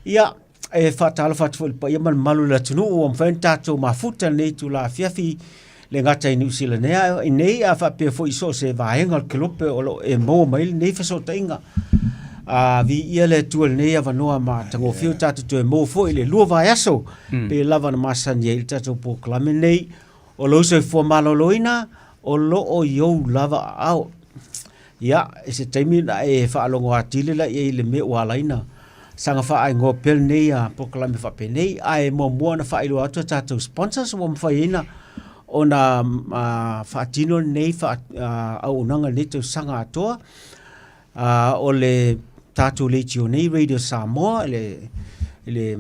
Ia, e faatalofa atu foi i le paia ma le mamalu o le atunuu ua mafai ona tatou mafuta i lenei itula afiafi, e le gata i Niu Sila nei, ae faapea foi i so o se vaega o le kelope o lo o e maua mai ai lenei fesootaiga. Viia le Atua i lenei avanoa matagofie ua tatou toe maua foi i le 2 vaiaso, pei lava ona masani ai le tatou polokalame lenei o lou soifua maloloina o lo o i ou lava aao. Ia, i se taimi ona e faalogo atili lea i ai i le mea ua ala ai ona saga faaigoa pea lenei polokalame faapenei. Ae muamua ona faailoa atu a tatou sponsors ua mafai ai ona faatino lenei auaunaga i lenei tausaga atoa. O le tatou leitio nei, Radio Samoa, i le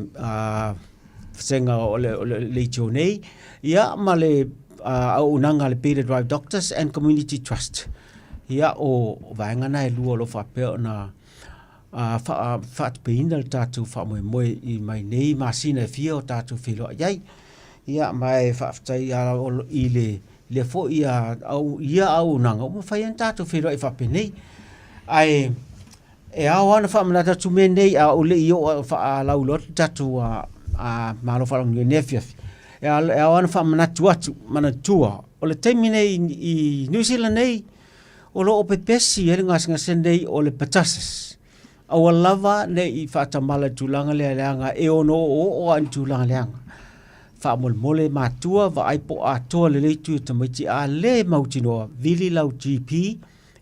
vasega o le leitio nei, ia ma le auaunaga a le Beta Drive Doctors and Community Trust. Ia, o vaega na e lua o lo o faapea ona faatupeina le tatou faamoemoe i mai nei masina e fia o tatou feiloai ai. Ia, ma e faafetai i le lea foi ia auaunaga ua mafai ai ona tatou feiloai faapenei. Ae e ao lava ona faamanatu atu mea nei a ou le i oo e faalauiloa atu le tatou Malo Faaaloalo i lenei afiafi, e ao lava ona faamanatu atu, manatua, o le taimi nei i Niu Sila nei, o lo o pepesi ai le gasegase nei o le pertussis. Aua lava ne i faatamala i le tulaga lea leaga e ono oooo lava i le tulaga leaga. Faamolemole matua, vaai po o atoa lelei tui o tamaiti, a le mautinoa, vili lau GP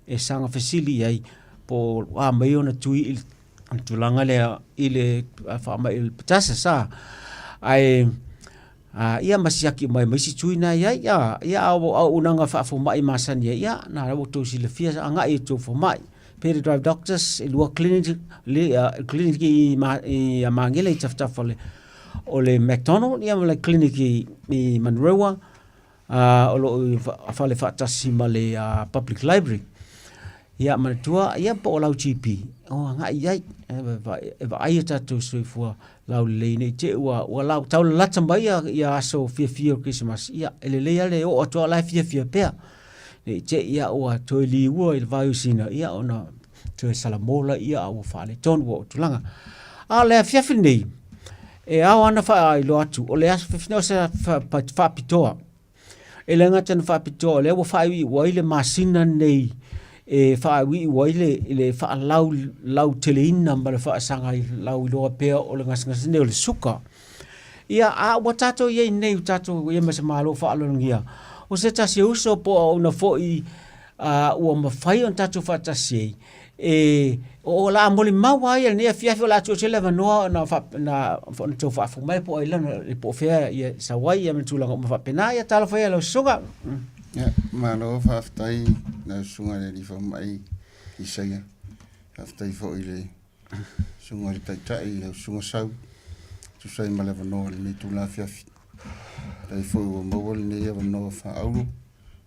e saga fesili i ai po o a mai ona tui i le tulaga lea i le faamai o le pertussis. Ae ia ma siaki uma ai ma isi tui na e i ai. Ia a o auaunaga faafomai masani ai, ia na la ua outou silafia, agai i tou fomai. Peter Drive Doctors, e lua clinic, clinic i Magele i tafatafa o le McDonald, ia ma le clinic i Manurewa, o lo o i fale faatasi ma le Public Library. Ia, manatua, ia po o lau GP, o agai i ai, e vaai o tatou soifua laulelei ne i te i ua tau lalata mai ia aso fiafia o le Kerisimasi, ia, e lelei lava le oo atu lava o la e fiafia pea. Ne i te i ua toe liua i le vaiosina, ia ona toe salamo laia a ua faaletonu ua oo tulaga. A o le afiafi lenei, e ao lava ona faailoa atu, o le afiafi lenei o se faapitoa. E le gata ina faapitoa, o lea ua faaiuiu ai le masina lenei e faaiuiu ai le faalauteleina ma le faasaga lauiloa pea o le gasegase lenei o le suka. Ia, a ua tatou i ai nei, ua tatou i ai ma se Malo faaaloalogia, o se tasi o uso po o auauna foi ua mafai ona tatou faatasi ai, e, o le a molimau lava ia i lenei afiafi, o le a tuu atu ai le avanoa ona outou faafofoga mai po o ai lana, po o fea e sau ai ma tulaga uma faapena. Ia talofa ia i lau susuga. Ia, malo faafetai lau susuga i le Alii Fomai Isaia. Faafetai foi i le susuga i le Taitai, lau susuga Sau, e tusa ai ma le avanoa i lenei itula afiafi. Faafetai foi ua maua lenei avanoa faaauro.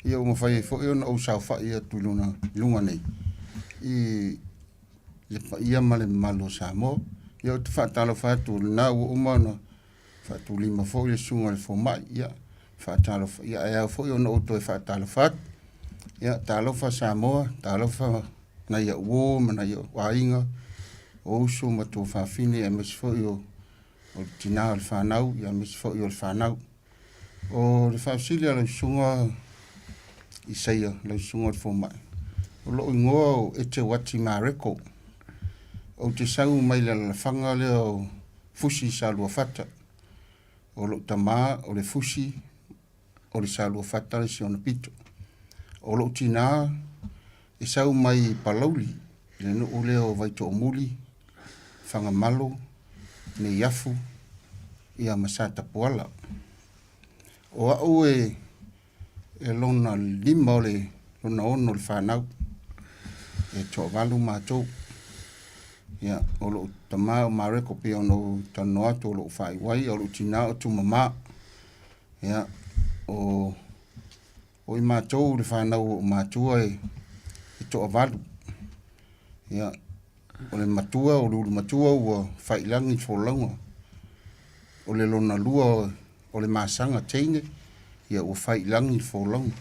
Ia ua mafai ai foi ona ou saofai atu i luga nei i le paia ma le mamalu o Samoa. Ia ou te faatalofa atu, o lena ua uma ona faatulima foi le susuga i le fomai, ia faatalofa, ia ae ao foi ona ou toe faatalofa atu. Ia talofa Samoa, talofa nai au uo ma nai ou aiga, o uso ma tuafafine aemaise foi o le tina o le fanau, ia aemaise foi o le fanau. O le faafesili a lau susuga Isaia, lau susuga i le fomai, o lou igoa o Eteuati Mareko. Ou te sau mai le alalafaga lea o Fusi Saluafata. O lou tama o le Fusi o le Saluafata le si ona pito. O lou tina e sau mai Palauli i le nuu lea o Vaitoomuli, Fagamalo, Neiafu, ia ma Satapuala. O au e e lona lima o le lona ono o le fanau, e toavalu matou. Ia, o lou tama o Mareko pei ona ou talanoa atu o lou faaiuai, o lou tina o Tumama. Ia, o o i matou le fanau o ou matua e toavalu. Ia, o le matua, o le ulu matua ua faiilagi le folauga. O le lona lua o le masaga teine, ia ua faiilagi le folauga.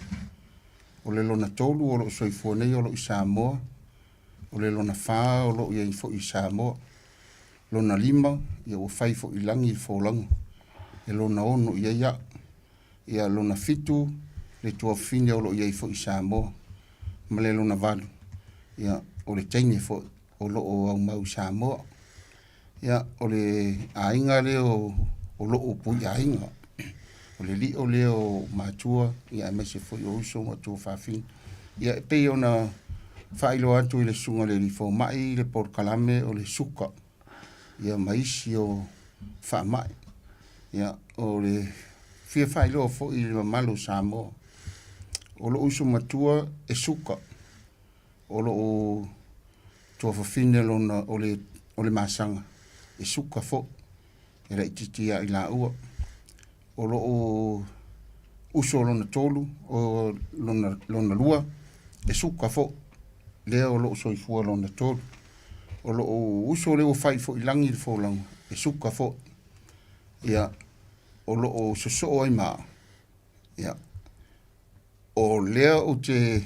O le lona tolu o lo o soifua nei o lo o i Samoa. O le lona fa o lo o i ai foi i Samoa. Lona lima, Ia ua fai foi i lagi le folauga e lona ono i ai a'u. Ia lona fitu le tuafafine o lo o i ai foi i Samoa ma le lona valu ia o le teine foi o lo o aumau i Samoa. Ia o le aiga lea o lou puiaiga, o le lio lea o matua ia aemaise foi o uso ma tuafafine. Ia e pei ona faailoa atu i le susuga i le alii fomai le polokalame o le suka ia ma isi o faamai. Ia o le fia faailoa foi i le mamalu o Samoa, o lou uso matua e suka, o lou tuafafine lona o le o le masaga e suka foi, e laitiiti ia i laua. O lou uso lona tolu, o lona, lona lua, e suka foi, lea o loo soifua lona tolu. O lou uso lea ua fai foi i lagi le folauga, e suka foi. Ia, o loo sosoo ai ma au, ia, o lea ou te,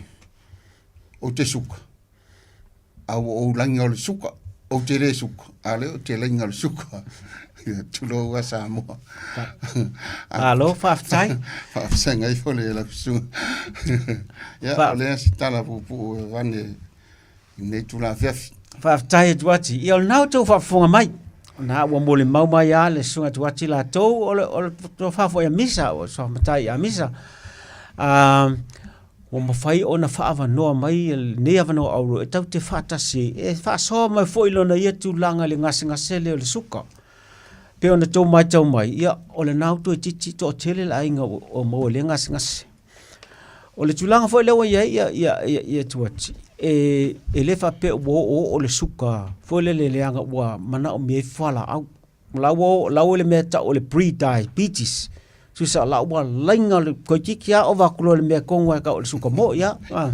ou te suka, a ua ou laina o le suka, ou te le suka, a o lea ou te laina o le suka. Ia, tulou a Samoa. Malo, faafetai. Faafesaga ifo le lau susuga. Ia, o lea se tala puupuu e avane i lenei itula afiafi. Faafetai atu ati. Ia o lena outou faafofoga mai. Na ua molimau mai lava le susuga atu ati latou o le, o le tofa foi a Misa, o le suafa matai ia Misa. Ua mafai ona faaavanoa mai lenei avanoa auro e tatou te faatasi ai, e faasoa mai foi lona ia tulaga i le gasegase lea o le suka. Pei ona outou matau mai, ia o lena ua toeitiiti toatele le aiga ua maua i lea gasegase. O le tulaga foi lea ua i ai ia Tuati, e le faapea ua oooo le suka foi lele leaga ua manaomia ai fualaau. O la ua oo, la ua i le mea e tau o le pre-diabetes. Tusa la ua laina le toeitiiti lava ova atu loa i le mea tonu lava e tau o le suka moi lava.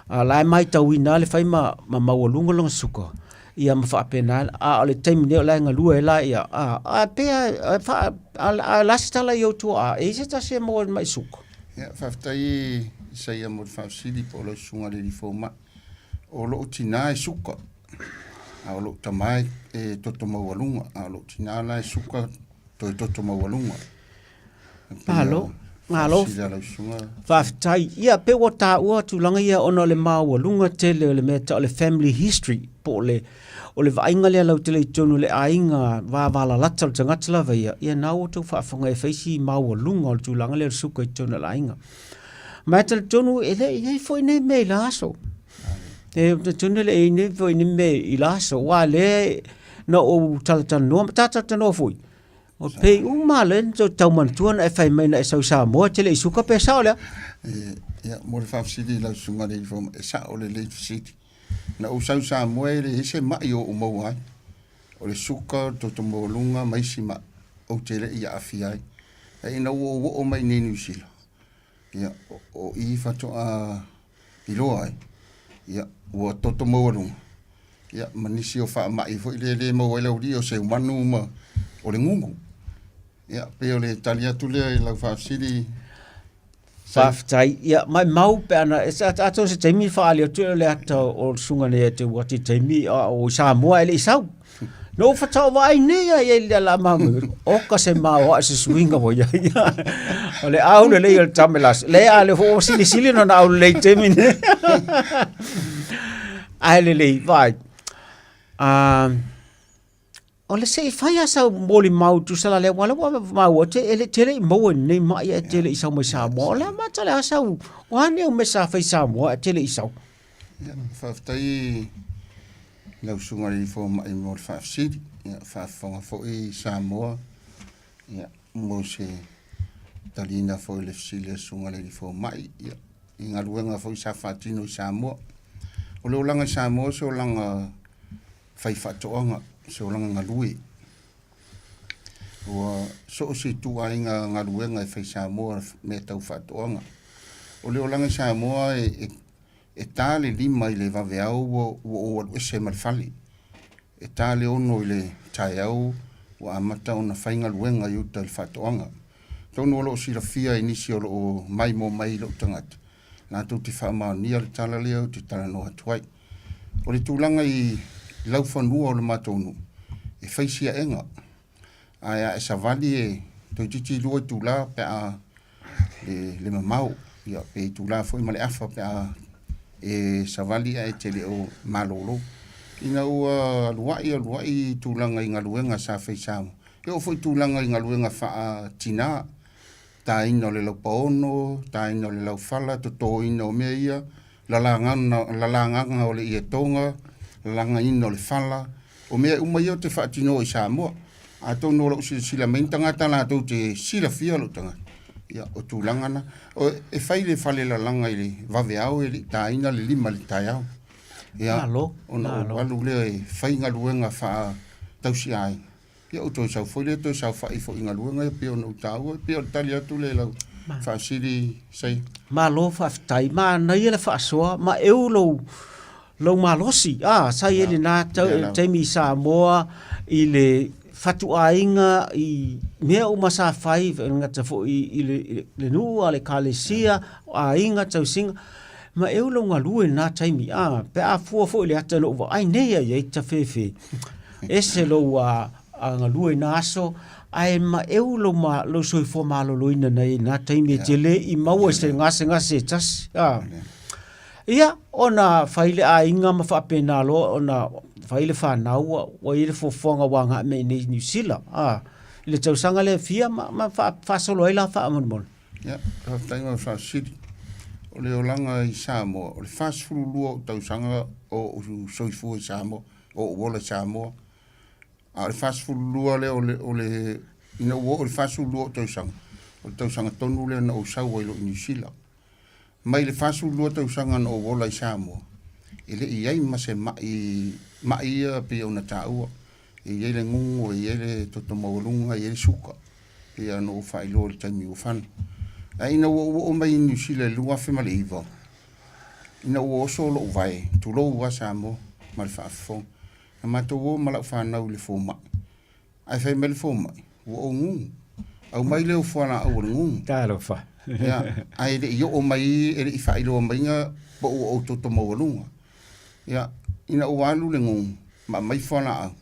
A o la e matauina lava le fai ma maualuga lona suka, ia ma faapena. A o le taimi nei o la e galue ai la ia, a pei lava e faa, a o le a se tala i ou tuaa, e i ai se tasi e maua i le mai suka? Ia, faafetai Isaia mo le faafesili po o lau susuga i le alii fomai. O lou tina e suka, a o lou tama e toto maualuga, a o lou tina la e suka toe toto maualuga. Malo, malo. Faafetai. Ia, pei ua taua tulaga ia ona o le maualuga tele o le mea e tau o le family history, po o le, o le vaaiga lea lautele i totonu o le aiga vavalalata o le tagata lava ia, ia na ua outou faafofoga e fai si maualuga o le tulaga lea o le suka i totonu o le aiga. Ma e talitonu e le i i ai foi nei mea i la aso. E talitonu e le i i ai foi nei mea i la aso, aua o lea na ou talatalanoa ma ta talatalanoa foi, o pei uma lava lea na tau manatua na e fai mai na e sau i Samoa e te le i suka pe sao lea? Ia, mo le faafesili i lau susuga i le fomai, e sao lelei le fesili. Na ou sau i Samoa e leai se mai o ou maua ai. O le suka, o le toto maualuga ma isi mai ou te le i aafia ai. Ae ina ua ou oo mai i inei i Niu Sila, ia, o i faatoa iloa ai, ia, ua toto maualuga, ia, ma nisi o faamai foi lea e le maua ai le aualii, o seumanu ma o le gugu. Ia, pei o le tali atu lea i lau faafesili. Faafetai. Ia, maumau pe ana, atonu se taimi faaali atu le ata o le susuga nei ia te Uati i le taimi a o i Samoa e le i sau. Na ou whatao vaai nei ai ai le ala mamu. Oka se mao a se suinga mo ia. O le au le lei o le tamelas. Le a le ho sili sili no na au le temi ne. Ai le lei vai. O le se i fai a sau molimau tusa la lea ua lea ua maua te e le tele i maua i nei mai e tele i sau mai Samoa. O le a mata le a sau. O a nei o mesa fai Samoa e tele i sau. Ia, faafetai lau susuga i le fomai mo le faafesili. Ia, faafofoga foi Samoa ia, mo se taliina foi i le fesili a le susuga i le fomai ia, i galuega foi sa faatino i Samoa. O le olaga i Samoa o se olaga faifaatoaga, o se olaga galue. Ua so o se ituaiga galuega e fai Samoa mea tau faatoaga. O le olaga i Samoa e, e E ta le lima i le vaveao ua ou alu ese ma le fale. E ta le ono i le taeao ua amata ona fai galuega i uta i le faatoaga. Atonu o lo o silafia e nisi o lo o maimoa mai i lou tagata, latou te faamaonia le tala lea ou te talanoa atu ai. O le tulaga i laufanua o le matou nuu, e fai siaega. Ae a e savali e toeitiiti 2 itula pe a le, le mamao, ia, pe itula foi ma le afa pe a e savali ae te le o malolo. Ina ua aluai aluai tulaga i galuega sa fai Samoa, e oo foi tulaga i galuega faatina, taina o le laupaono, taina o le laufala, totoina o mea ia, lalagana, lalagaga o le ietoga, lalagaina o le fala, o mea uma ia ou te faatinoa i Samoa. Atonu o lou silasila mai ni tagata latou te silafia lou tagata, ia, o tulaga na. O, e fai le fale lalaga i le vaveao e le i taina le 5 i le taeao. Ia, Malo, ona ou malo. alu lea e fai galuega faatausiaiga. Ia ou toe sau foi lea toe saofai foi i galuega ia pei ona ou taua, e pei o le tali atu lea i lau faafesili Saia. Malo faafetai, manaia le faasoa ma eu lou lou malosi a sa i ai lena taimi i Samoa i le fatuaiga i mea uma sa fai e le gata foi i le nuu a le ekalesia, o aiga, tausiga ma eu lou galue i lena taimi a pe a fua foi i le ata na ou vaai nei ai i Tafefe ese lou galue i na aso ae maeu lou, ma, lou soifua maloloina na i na taimi e te le i maua i se gasegase e tasi. A. Ia, ona fai le aiga ma faapena loa ona fai le fanau ua, ua i ai le fuafuaga ua agai mai i Niu Sila. A. I le tausaga lea fia ma, ma faasolo ai la faamolemole. Ia, faafetai mo le faafesili. O le olaga i Samoa, o le 42 ou tausaga o ou soifua i Samoa, o ou ola i Samoa. A o le 42 lea o le, o le ina ua oo i le 42 ou tausaga, o le tausaga tonu lea na ou sau ai loa i Niu Sila. Mai le 42 tausaga na ou ola i Samoa, e le i i ai ma se mai, mai ia pei ona taua. E i ai le gugu, e i ai le toto maualuga, e i ai le suka, pei ona ou faailoa i le taimi ua fano. Ae ina ua ou oo mai i Niu Sila i le 2009, ina ua oso lou vae, tulou lava Samoa ma le faafofoga, na matou o ma lau fanau i le fomai, ae fai mai le fomai, ua ou gugu. Aumai lea o fualaau o le gugu. Talofa. Ia, ae le i oo mai, e le i faailoa maiga po ua ou toto maualuga. Ia, ina ua alu le gugu ma aumai fualaau,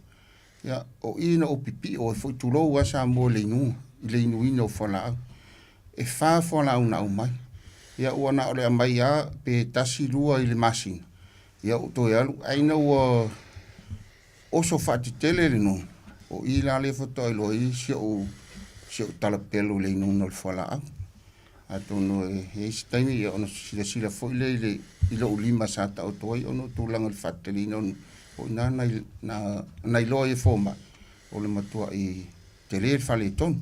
ia, o i na ou pipio ai foi, tulou lava Samoa i le inuga, i le inuina o fualaau. E fa fualaau na aumai. Ia, ua na o le aumai lava pe tasi, lua i le masina, ia ou toe alu. Ae ina ua oso faatetele le nonu, o i la lea faatoa iloa ai si ou, si ou talapelo i le inuina o le fualaau. Atonu e i ai se taimi ia ona silasila foi lea i le i lou lima sa taoto ai ona o tulaga o le faateteleina o o i ina na, na, na iloa ai e fomai o le matuai tele le faaletonu.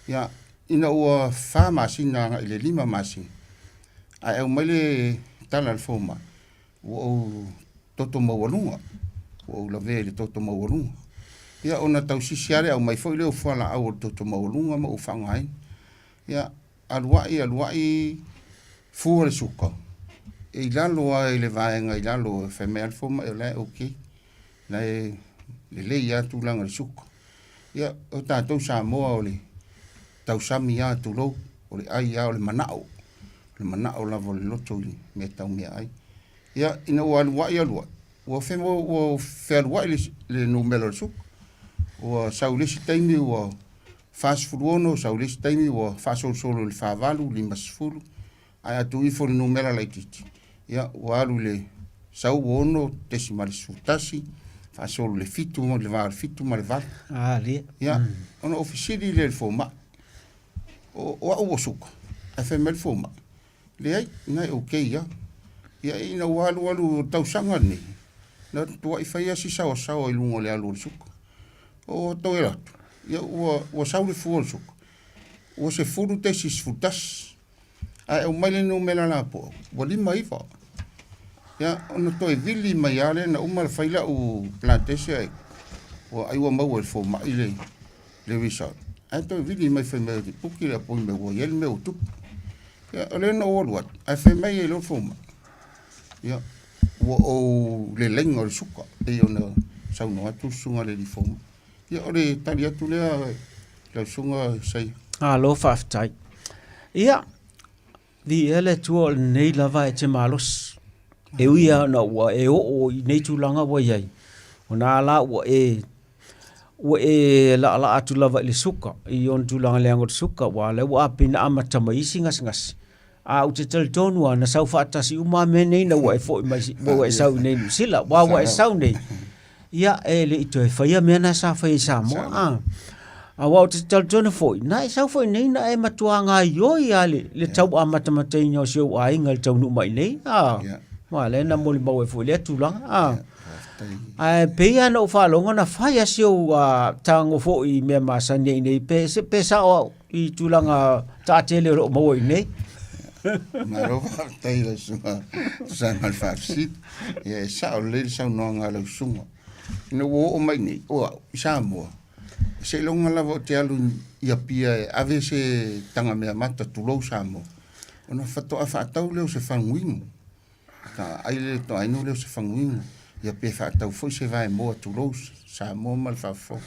Ia, ina ua 4 masina agai i le 5 masina, ae aumai le tala a le fomai, ua ou toto maualuga, ua ou lavea i le toto maualuga. Ia, ona tausisi lava lea, aumai foi lea o fualaau o le toto maualuga ma ou faaaogaina. Ia, aluai aluai fua le suka, e i lalo lava i le vaega i lalo e fai mai lava le fomai o la e okay, la e lelei lava tulaga i le suka. Ia, o tatou Samoa o le tausami lava tulou, o le ai lava o le manao, o le manao lava o le loto i mea tau meaai. Ia, ina ua aluai aluai, ua ua fealuai le numera o le suka. Ua sau i le isi taimi ua 46, sau i le isi taimi ua faasolosolo i le 48, 50, ae a tuu ifo i le numera laitiiti, ia ua alu i le sau ua 6.11, faasolo i le 7 ma le va o le 7 ma le 8. Alia. Ia, ona ou fesili lea i le fomai, o au ua suka? Ae fai mai le fomai, leai, na e okay lava. Ia ina ua alu alu tausaga lenei, na tuai fai lava si saoasaoa i luga o le alu o le suka. O toe alu atu, ia ua sau le fua o le suka, ua 10.11. Ae aumai le numera lapoa, ua 59. Ia, ona toe vili mai lava lea, na uma ona fai lau blood test ae ua ai ua maua e le fomai le result. Ae toe vili mai fai mai ou te puki le appointment ua i ai le mea ua tupu. Ia, o lea na ou alu atu, ae fai mai ai loa le fomai, ia, ua ou lelei o le suka, pei ona saunoa atu le susuga i le alii fomai. Ia, o le tali atu lea lau susuga Isaia. Malo faafetai. Ia, viia le Atua o lenei lava e te malosi. E ui lava ona ua e oo i nei tulaga ua i ai, o na la ua e Ua e laalaa atu lava i le suka, i ona tulaga leaga o le suka, aua o lea ua pei ona amata mai isi gasegase. A ou te talitonu lava, na sau faatasi uma lava mea nei ina ua e foi mai, ua e sau i inei i Niu Sila. Aua ua e sau nei, ia e le i toe faia mea na sa faia i Samoa. Aua ou te talitonu foi, na e sau foi i inei na e matua gaoioi lava i le tau amatamataina o si ou aiga i le taunuu mai i inei. Aua o lea na molimau ai foi i lea tulaga. Ae pei lava na ou faalogo na fai lava si ou tago foi i mea masani ai nei, pe, pe sao au i tulaga taatele o lo o maua i inei. Malo faafetai i lau susuga tusa ai ma le faafesili. Ia e sao lelei le saunoaga a lau susuga. Ina ua oo mai nei, o au, i Samoa, seiloga lava ou te alu i Apia e ave se taga meamata tulou Samoa, ona faatoa faatau lea o se faguinu. Ta ai le toainu lea o se faguinu, ia pe faatau foi se vaemoa tulou Samoa ma le faafofoga.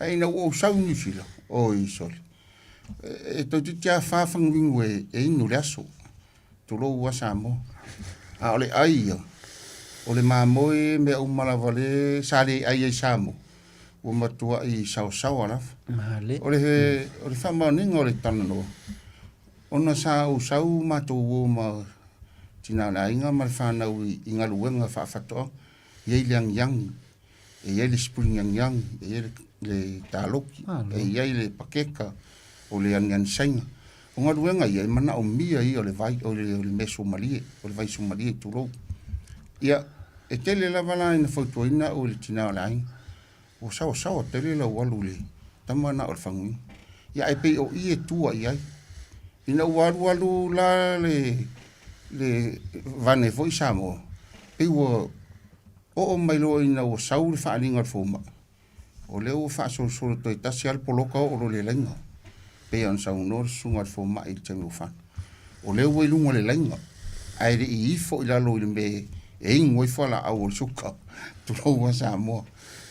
Ae ina ua ou sau i Niu Sila, oi sole, e toeitiiti lava fa faguinu e inu i le aso, tulou lava Samoa. A o le ai ia, o le mamoe mea uma lava lea sa le ai ai i Samoa, ua matuai saosaoa lava. O le faamaoniga o le talanoa, ona sa ou sau matou uo ma tina o le aiga ma le fanau i galuega faa-faatoaga. E i ai le agiagi, e i ai le spring agiagi, e i ai le taloki, e i ai le pakeka, o le aniani Saina. O galuega ia, e manaomia ia o le vai, o le mea suamalie, o le vai suamalie tulou. Ia, e tele lava la ina fautuaina au e le tina o le aiga, ua saosaoa tele lau alu i le tama na o le faguina. Ia ae pei o i e tua i ai. Ina ua alualu la le, le vane foi i Samoa, pei ua oo mai loa ina ua sau le faaaliga a le fomai, o lea ua faasolosolo toe tasi lava le poloka oo loa i le laina, pei ona saunoa le susuga i le fomai i le taimi ua fano. O lea ua i luga o le laina, ae le i ifo i lalo i le mea e inu ai fualaau o le suka, tulou lava Samoa.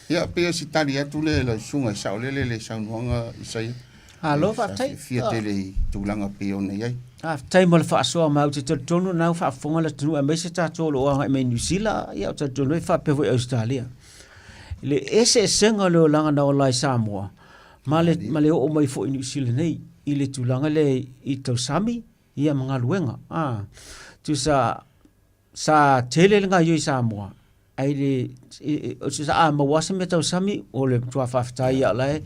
Ia, pei o si tali atu lea i lau susuga, e saolele le saunoaga Isaia. Malo faafetai. Sa fiafia tele i tulaga pei ona i ai. Faafetai mo le faasoa mai. Ou te talitonu o lena ua faafofoga le atunuu aemaise tatou o lo o agai mai Niu Sila, ia ou te talitonu e faapea foi Ausetalia. I le eseesega o le olaga na ola ai Samoa ma le, ma le oo mai foi i Niu Sila nei i le tulaga lea i tausami ia ma galuega. Ah, tusa Sa tele le gaoioi i Samoa, ae le, sa a maua lava se mea tausami, o le matua faafetai lava o la e,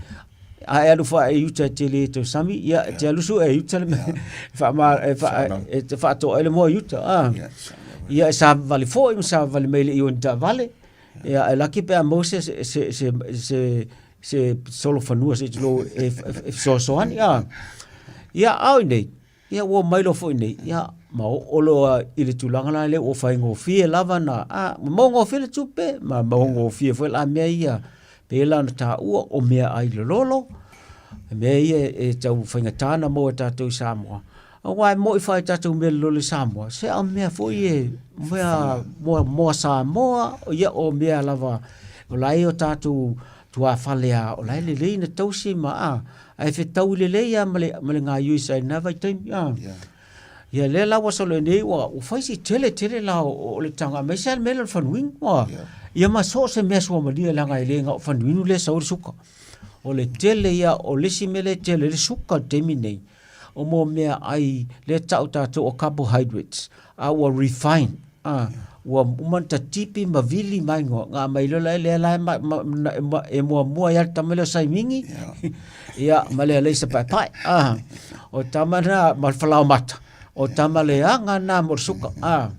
a e alu foi i uta e te le tausami, ia e te alu sue i uta le mea e te faatoa ai le moa i uta. Ia e savavali foi ma savavali mai le i o ni taavale, ia e laki pe a maua se se solofanua se i tulou e fesoasoani. Ia a o i inei, Ia ua omai loa foi nei, ia ma oo loa i le tulaga la lea ua faigofie lava na, a, ma maugofie le tupe, ma maugofie foi la mea ia, pei la ona taua o meaai lololo, mea ia e tau faigata ona maua e tatou i Samoa. Aua e moni foi tatou mea lololo i Samoa, se o mea foi e mea moa Samoa, ia o mea lava o la e i o tatou tuafale lava, o la e lelei ona tausi ma a, ae fetaui lelei lava ma le, ma le gaoioi sa i lena vaitaimi. A. Yeah. Ia lea la ua solo nei ua, ua fai si tele tele la o, o le taga aemaise lava le mea lea o le fanuinu. Ua, yeah. Ia ma so o se mea suamalie leaga e le na o fanuinu lea e sau ai le suka. O le tele ia o le isi mea lea e tele ai le suka i le taimi nei, o mo meaai lea e tau tatou o carbohydrates, a ua refine, a, ua uma ona tatipi ma vili ma igoa, na aumai loa la lea la e muamua ai lava le tama lea o Saimigi, ia, ma le Alaisa Paepae, a, o tama na ma le Falaoamata, o tama leaga na mo le suka, a,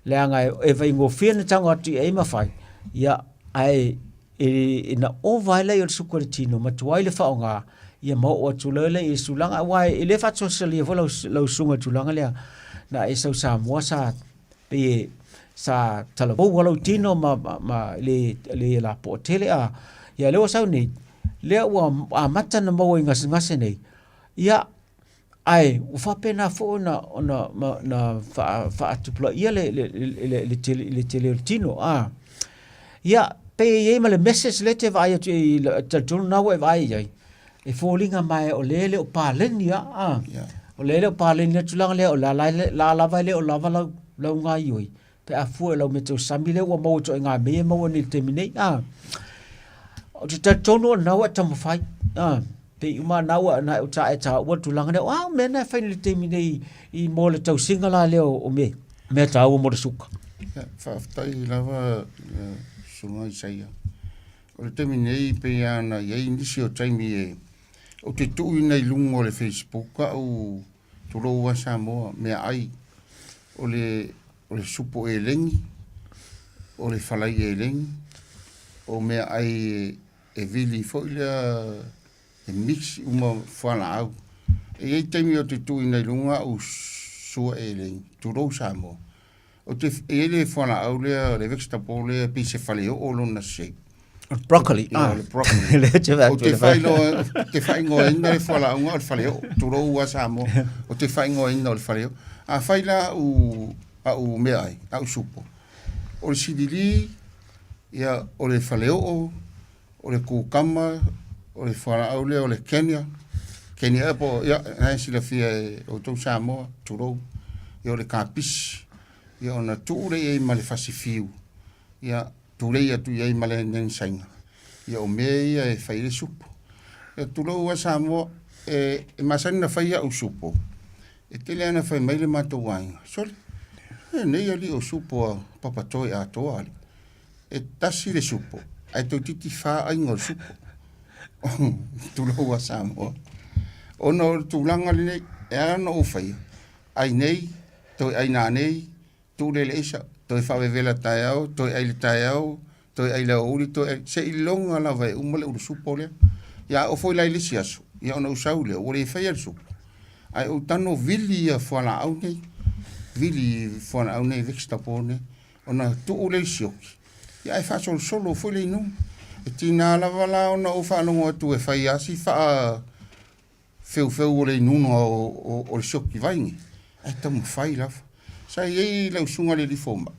leaga e faigofie ona tago atu i ai ma fai, ia, ae ina ova ai lea o le suka i le tino ma tuai le faaaoga, ia ma oo atu loa lea i le tulaga, aua e le faasoasoalia foi lau susuga i le tulaga lea, na e sau Samoa sa pei e sa talavou lava lou tino ma le lapoa tele a. Ia lea ua sau nei, lea ua amata ona maua i gasegase nei, ia ae ua faapena foi ona faatupulaia le tele o le tino. Ia, pei e i ai ma le message lea e te vaai atu i ai, e talitonu lena ua e vaai i ai, e foliga mai o lea e le o paleni lava. O lea e le o paleni le tulaga lea, o la lava e le o lava lau gaoioi pe a fua i lau mea tausami lea ua maua i ituaiga mea ia e maua nei i le taimi nei. Ou te talitonu o lena ua e taumafai, a, pei uma lena ua na e ta e taua le tulaga lea, o a mea na e fai i le taimi nei i mo le tausiga la lea o mea, mea taua mo le suka. Ia, faafetai lava Susuga Isaia. O le taimi nei pei lava ona i ai nisi o taimi e ou te tuuina i luga o le Facebook au tulou lava Samoa, meaai o le o le supo elegi, o le falai elegi, o meaai e vili foi lea e mix uma fualaau. E i ai taimi ou te tuuina i luga au sua elegi, tulou Samoa. Ou te, e i ai le fualaau lea, le vegetable lea pei se faleoo lona shape. O le broccoli. Ia, o le broccoli. Lea te vaai Ou atu te i le fale. faailoa, ou te faaigoaina le fualaauga o le faleoo, tulou lava Samoa. Ou te faaigoaina o le faleoo. Afai la au, au meaai, au supo, o le silili, ia, o le faleoo, o le kukama, o le fualaau lea o le Kenya, Kenya apple, ia, na e silafia e outou Samoa, tulou, ia o le kapisi, ia ona tuu lea i ai ma le fasi fiu, ia, tulei atu i ai ma le aniani saina, ia o mea ia e fai ai le supo. Ia tulou lava Samoa, e, e masani ona fai au supo, e tele lava ina fai mai le matou aiga, sole, e nei alii o supo a Papatoe atoa alii. E tasi le supo, ae toeitiiti fa aiga o le supo. Tulou lava Samoa. Ona o le tulaga lenei, e ala ona ou faia, ai nei, toe ai nanei, tuu lea i le aisa, toe faavevela taeao, toe ai le taeao, toe ai le aoauli, toe ai, seiloga lava e uma le ulu supo lea. Ia a oo foi la i le isi aso, ia ona ou sau lea, ua le faia le supo, ae ou tago vili ia fualaau nei, vili fualaau nei, vegetable nei, ona tuu lea i le sioki, ia ae faasolosolo foi le inuga. E tiga lava la ona ou faalogo atu e fai lava si faa feufeu o le inuga o le sioki vai nei, ae taumafai lava. Sa i ai lau susuga i le alii fomai,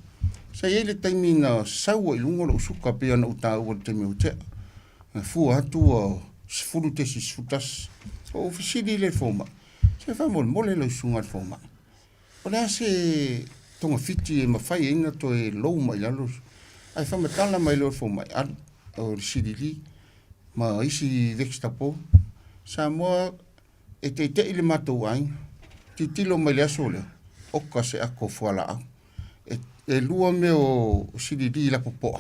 sa i ai le taimi na sau ai i luga lou suka pei ona ou taua i le taimi ua tea, na fua atu ua 10.11. Ou fesili i le fomai, se faamolemole lau susuga i le fomai, o le a se togafiti e mafai ai ona toe lou mai i lalo? Ae faamatala mai loa le fomai, alu, o le silili ma isi vegetable. Samoa e teitei le matou aiga, tilotilo mai le aso lea, oka se ato fualaau. E, e lua mea o silili lapopoa,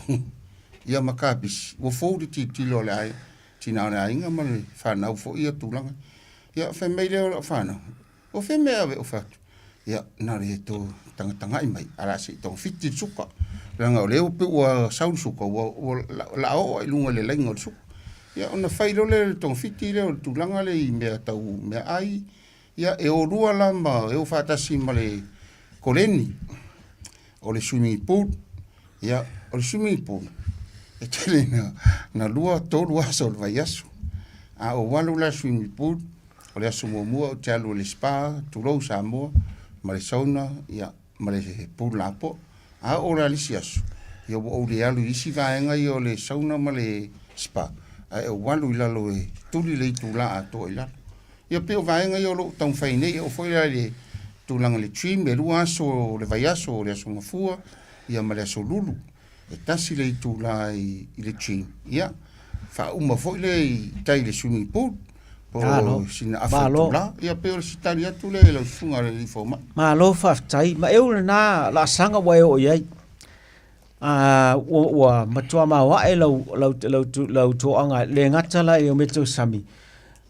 ia ma kapisi, ua fou le tilotilo a le aiga, tina o le aiga ma le fanau foi ia tulaga. Ia, fai mai lea o lau fanau, O fea mea ave o fai atu? Ia, na o le to tagatagai mai, ae o le a se i togafiti le suka. Leaga o lea ua pei ua sau le suka, ua, ua la oo lava i luga i le laina o le suka. Ia, ona fai loa lea o le togafiti lea o le tulaga lea i mea tau meaai. Ia, e o lua la ma, e o faatasi ma le koleni, o le swimming pool. Ia, o le swimming pool, e tele ina, na lua, tolu aso o le vaiaso. A ou alu la i le swimming pool, O le aso muamua ou te alu i le spa, tulou Samoa, ma le sauna, ia, ma le pool lapoa. A oo la i le isi aso, ia ua ou le alu i isi vaega ia o le sauna ma le spa, ae ou alu i lalo e tuli le itula atoa i lalo. Ia pei o vaega ia o lo o taumafai nei, e oo foi la i le tulaga i le gym, e lua aso o le vaiaso, o le aso Gafua, ia ma le aso Lulu. E tasi le itula i le gym, ia, faauma foi lea i tai i le swimming pool, po o sina afa itula. Ia pei o se tali atu lea i lau susuga i le alii fomai. Malo faafetai. Ma eu lena laasaga ua e oo i ai. Ua matua maoae lau toaga, le gata la i o mea tau sami,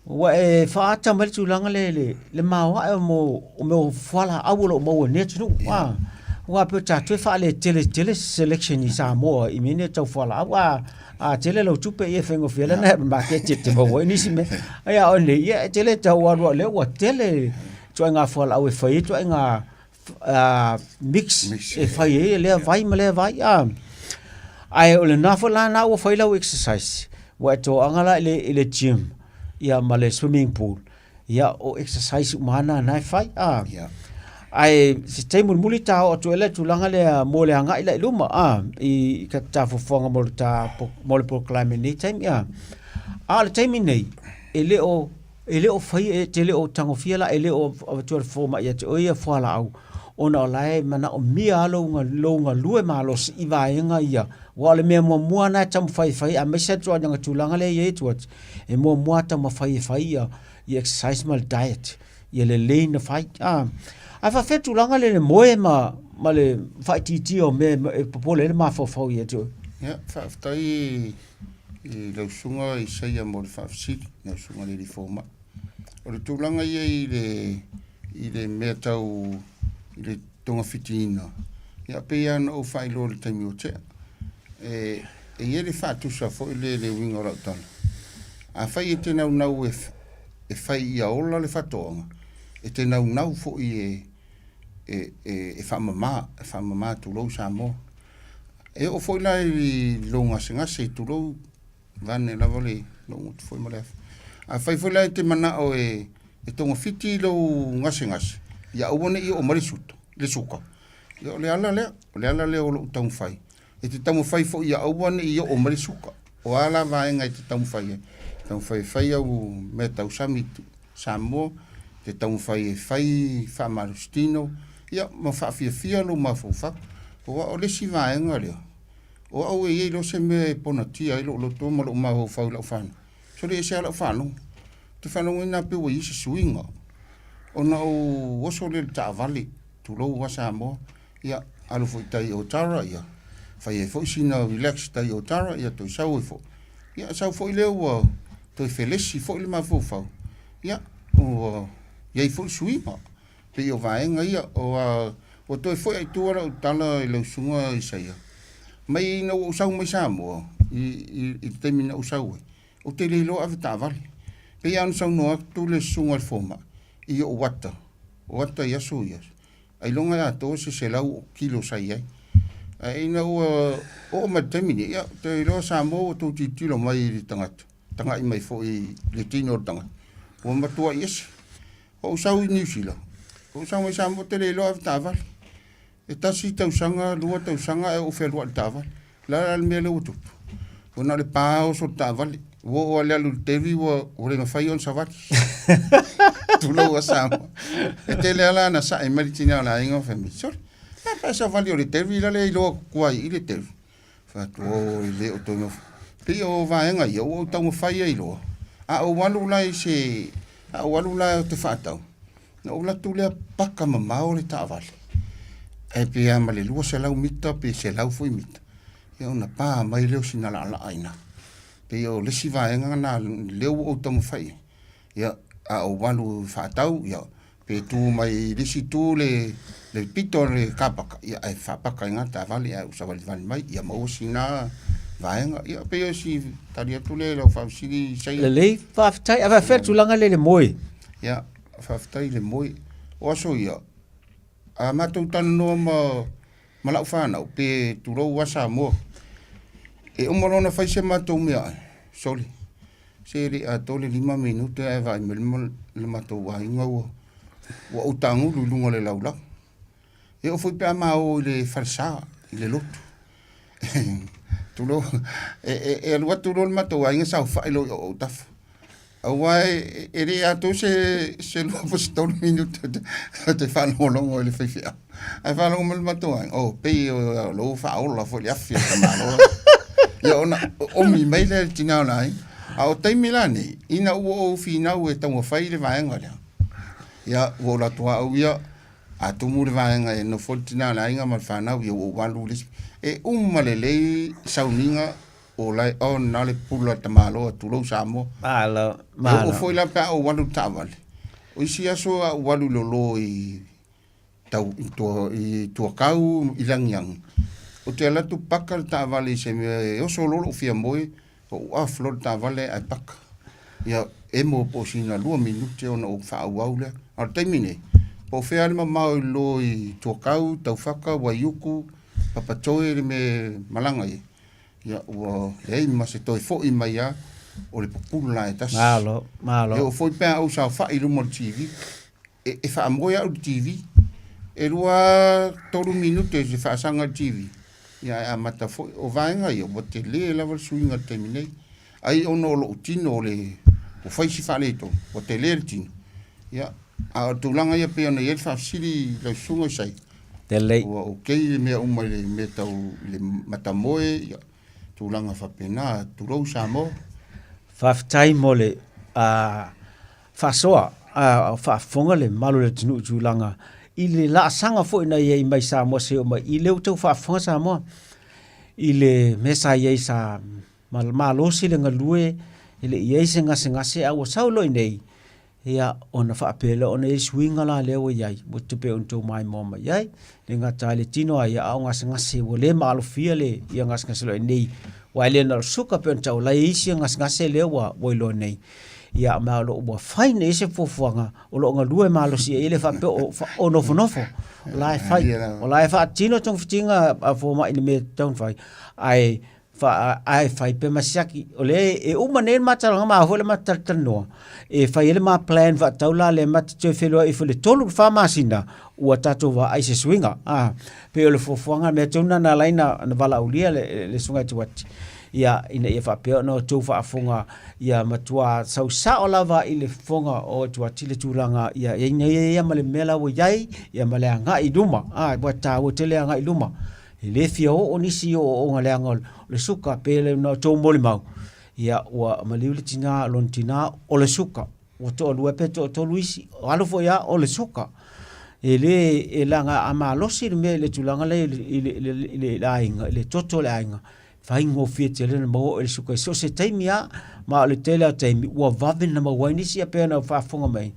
Ua e faaata mai le tulaga lea i le maoae o mea o fualaau o lo o maua i lenei atunuu. Aua pei o tatou e faaletele tele se selection i Samoa i mea nei tau fualaau. A tele lau tupe ia e faigofie ai ona e maketi e te maua ai nisi mea. Ae a o nei, ia e tele tau alu a o lea ua tele ituaiga fualaau e fai ai ituaiga mix e fai ai lea vai ma lea vai. Ae o lena foi la lena ua fai lau exercise, ua e toaga la i le gym ia ma le swimming pool, ia o exercise uma lava na na e fai. Ae se taimi mulimuli ta oo atu ai le tulaga lea mo le agai la i luma i ta fuafuaga mo le ta mo le polokalame i lenei taimi. A o le taimi nei, e le o E le o fai, e te le o tagofia la, e le o avatua e le fomai ia te oe ia fualaau. ona o la e manaomia lava lou galue malosi i vaega ia, aua o le mea muamua lena e taumafai e fai, aemaise lava le tulaga lea e i ai atu atu, e muamua lava taumafai e fai ia exercise ma le diet, ia lelei ona fai. Ae faapefea le tulaga lea i le moe ma le faaitiitia o mea e popole ai le mafaufau ia te oe? Ia, faafetai i lau Susuga Isaia mo le faafesili, lau Susuga i le Alii Fomai. O le tulaga ia i le, i le mea tau i le togafitiina, ia pei lava ona ou faailoa i le taimi ua tea. E, e i ai le faatusa foi lea i le uiga o lau tala. Afai e te naunau e, e fai ia ola le faatoaga, e te naunau foi e, e, e, e faamama, e faamama tulou Samoa. E oo foi la i lou gasegase, tulou, vaeane lava le lou gutu foi ma le afi. Afai foi la e te manao e, e togafiti lou gasegase, ia aua ne i oo mai le suta, le suka. Ia o le ala lea, o le ala lea o lou taumafai. E te taumafai foi ia aua ne i oo mai le suka. O a la vaega e te taumafai ai? Taumafai e fai au mea tausami Samoa, te taumafai e fai faamalositino, ia ma faafiafia lou mafaufau. Aua o le isi vaega lea, o au e i ai loa se mea e ponatia ai lou loto ma lou mafaufau i lau fanau, sole ese lava lau faalogo. Ou te faalogoina lava pei ua i ai se suiga, ona ou oso lea i le taavale, tulou lava Samoa, ia alu foi i tai i Otara, ia fai ai foi sina relax i tai i Otara, ia toe sau ai foi. Ia sau foi lea ua toe felesi foi le mafaufau, ia ua i ai foi suiga. Pei o vaega ia, ua toe foi lava i tua lau tala i lau susuga Isaia, mai ina ua ou sau mai Samoa i le taimi na ou sau ai, ou te le iloa avetaavale. Pei lava ona saunoa atu le susuga i le fomai i ou ata, o ata i aso ia, ailoga e atoa se 100 kilo sa i ai. Ae ina ua oo mai i le taimi nei, ia, ou te iloa Samoa ua outou tilotilo mai i le tagata, tagai mai foi i le tino o le tagata, ua matuai ese. Ou sau i Niu Sila, ou sau mai Samoa, ou te le iloa avetaavale. E tasi tausaga, lua tausaga ae ou fealuai i le taavale. O le a la le mea lea ua tupu? Ua na o le pa oso le taavale. Ua oo lava i le alu i le tevi ua le mafai ona savali. Tulou a Samoa. E tele lava la na sae mai le tina o le aiga ma fai mai, sole, e a pe a savali o le tevi la le iloa atu ai i le tevi. Fai atu, o e le o toe mafai. Pei o vaega ia ua ou taumafai ai loa. A ou alu la i se, a ou alu la ou te faatau, na ou alu atu lea paka mamao le taavale. E pe a ma le 200 mita pe 100 foi mita, ia ona pa mai lea o sina laalaa i ina. Pei o le isi vaega lena lea ua ou taumafai i ai. Ia, a ou alu faatau, ia, pe tu mai i le isi itu le, le pito o le kapaka, ia, ae faapaka i gata taavale ae ou savalivali mai, ia maua sina vaega. Ia, pei o si tali atu lea i lau faafesili, Saia. Lelei, faafetai. Ae faafefea le tulaga lea i le moe? Ia, faafetai i le moe. O aso ia, a matou talanoa ma ma lau fanau, pe tulou lava Samoa, e uma loa ona fai se matou meaai, sole, se le atoa le 5 minute ae vaai mai le matou aiga ua ua ou tagulu i luga o le laulau. E oo foi pe a ma o i le falesa, i le lotu. Tulou, e, e, e alu atu loa le matou aiga saofai loa i ou autafa. Aua e le atoa se se lua po o se tolu minute ou te faalogologo i le faifeau. Ae faalogo mai le matou aiga, oh, pei o lou faaola foi i le afi a le tamaloa. Ia ona omi mai lea i le tina o le aiga. A o taimi la nei, ina ua ou finau e taumafai le vaega lea, ia ua ou alu atu lava au ia, a tumu le vaega e nofo ai le tina o le aiga ma le fanau, ia ua ou alu i le isi. E uma lelei sauniga O la e on na le pula tamaloa tulou Samoa. Malo, malo. E oo foi la pe a ou alu i le taavale. O isi aso a ou alu i lolo i tau i tua i Tuakau i Lagiagi, ou te alu atu paka le taavale i se mea e oso loa lou fia moe, ou off loa le taavale ae paka. Ia emo po o sina 2 minute ona ou faaauau lea. A o le taimi nei, po o fea lava le mamao i lolo i Tuakau, Taufaka, Waiuku, Papatoe le mea e malaga ai, Ia, ua leai ma se toe foi mai lava o le pupula e tasi. Malo, malo. E oo foi pe a ou saofai i luma o le TV, e, e faamoe au i le TV. E lua, tolu minute i se faasaga i le TV, ia ae amata foi. O vaega ia, ua tele lava le suiga i le taimi nei. Ai ona o lou tino o le, ua fai si faaletonu, ua tele le tino. Ia, a o le tulaga ia pei ona i ai le faafesili i lau susuga Isaia, Lelei. Ua okay le mea uma i le mea tau i le matamoe, ia, tulaga faapena, tulou Samoa. Faafetai mo le faasoa a o faafofoga le mamalu o le atunuu i tulaga i le laasaga foi na i ai mai Samoa seia oo mai i lea ua tau faafofoga Samoa i le mea sa i ai sa malosi le galue e le i ai se gasegase a ua sau loa i nei Ia, ona faapea lea ona i ai suiga la lea ua i ai, ua te pei ona outou maimoa mai ai, le gata ai le tino a ia, a o gasegase ua le maalofia le ia gasegase loa nei, aua e le na o le suka pei ona tau, la e i ai isi gasegase lea ua ua iloa nei. Ia, ma o lo o ua fai nei se fuafuaga, o lo o galue malosi ai, e le faapea o, o nofonofo, o la e fai, o la e faatino togafitiga a fomai i le mea e tatau ona fai, ae ae fai pe ma siaki o le e uma nei le matalaga ma foi le matalatalanoa e fai ai le ma plan faatau la le ma te toe feiloai ifo le 3 le 4 masina ua tatou vaai se suiga a pei o le fuafuaga mea tonu na ala ai na valaaulia le susuga ia Tuati ia ina ia faapea ona outou faafofoga ia matua sau sao lava i le fofoga o Tuati le tulaga ia ia ia ma le mea la ua i ai ia ma le agai i luma a ua taua tele agai i luma. E le fia oo nisi i ooooga leaga o le suka pe le na outou molimau, ia ua maliu le tina lona tina o le suka. Ua toalua pe toatolu isi, o alu foi lava o le suka. E le e leaga a malosi le mea i le tulaga lea i le aiga, i le toto o le aiga, faigofie tele ona maua oe i le suka i so o se taimi lava. Ma o le tele lava o taimi ua vave ona maua ai nisi, ia pei ona faafofoga mai,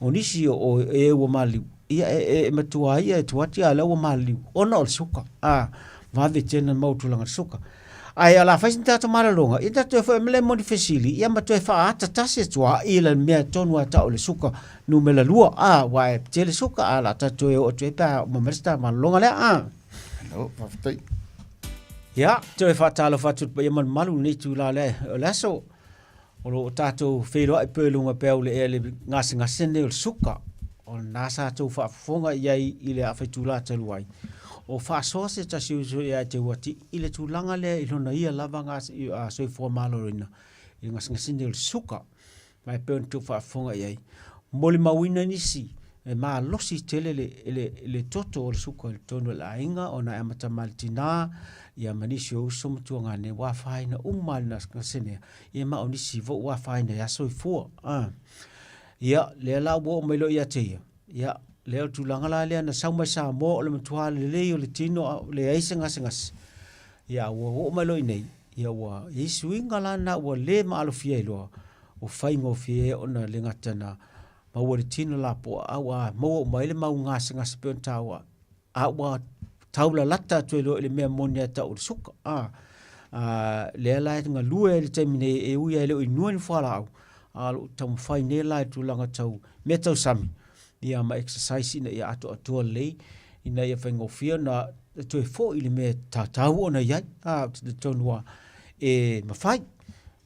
o nisi o e ua maliu, Ia, e matua ai ia e tuu atu ia lea ua maliliu ona o le suka. A, vave tele ona maua tulaga o le suka. Ae o le a fai sina tatou malologa, ia tatou toe foi mai lea mo ni fesili, ia ma toe faaata tasi atu lava i le mea tonu lava e tau o le suka numera lua. A, aua e tele suka, a o le a tatou toe oo atu ai pe a uma mai le ta malologa lea. A. Malo, faafetai. Ia, toe faatalofa atu i le paia malumalu i lenei itula lea o le aso. O lo o tatou feiloai pea i luga pea o le ea i le gasegase lenei o le suka. O lena sa tou faafofoga i ai i le afa itula talu ai. O faasoa se tasi o uso ia te Uati i le tulaga lea i lona ia lava soifua maloloina i le gasegase lenei o le suka. Ma e pei ona tou faafofoga i ai, molimauina nisi e malosi tele le toto o le suka i totonu o le aiga ona e amata mai le tina ia ma nisi o uso ma tuagane ua afaina uma lava i le gasegase lea. Ia ma o nisi foi ua afaina ia soifua. Ia, lea la ua oo mai loa ia te ia, ia, lea o le tulaga la lea na sau mai Samoa o le matua lelei o le tino a leai se gasegase. Ia, a ua oo mai loa i inei, ia ua i ai suiga la na ua le maalofia ai loa, ua faigofie ai ona le gata na maua i le tino lapoa, a ua maua uma ai le mau gasegase pei ona taua. A ua taulalata atu ai loa i le mea moni lava e tau o le suka. A, a, lea la e galue ai i le taimi nei, e ui lava e le o inua ni fualaau, a o lo o taumafai nei la i tulaga tau mea tau sami, ia ma exercise ina ia atoatoa lelei, ina ia faigofie ona toe foi i le mea e tatau ona i ai. A, ou te talitonu lava e mafai.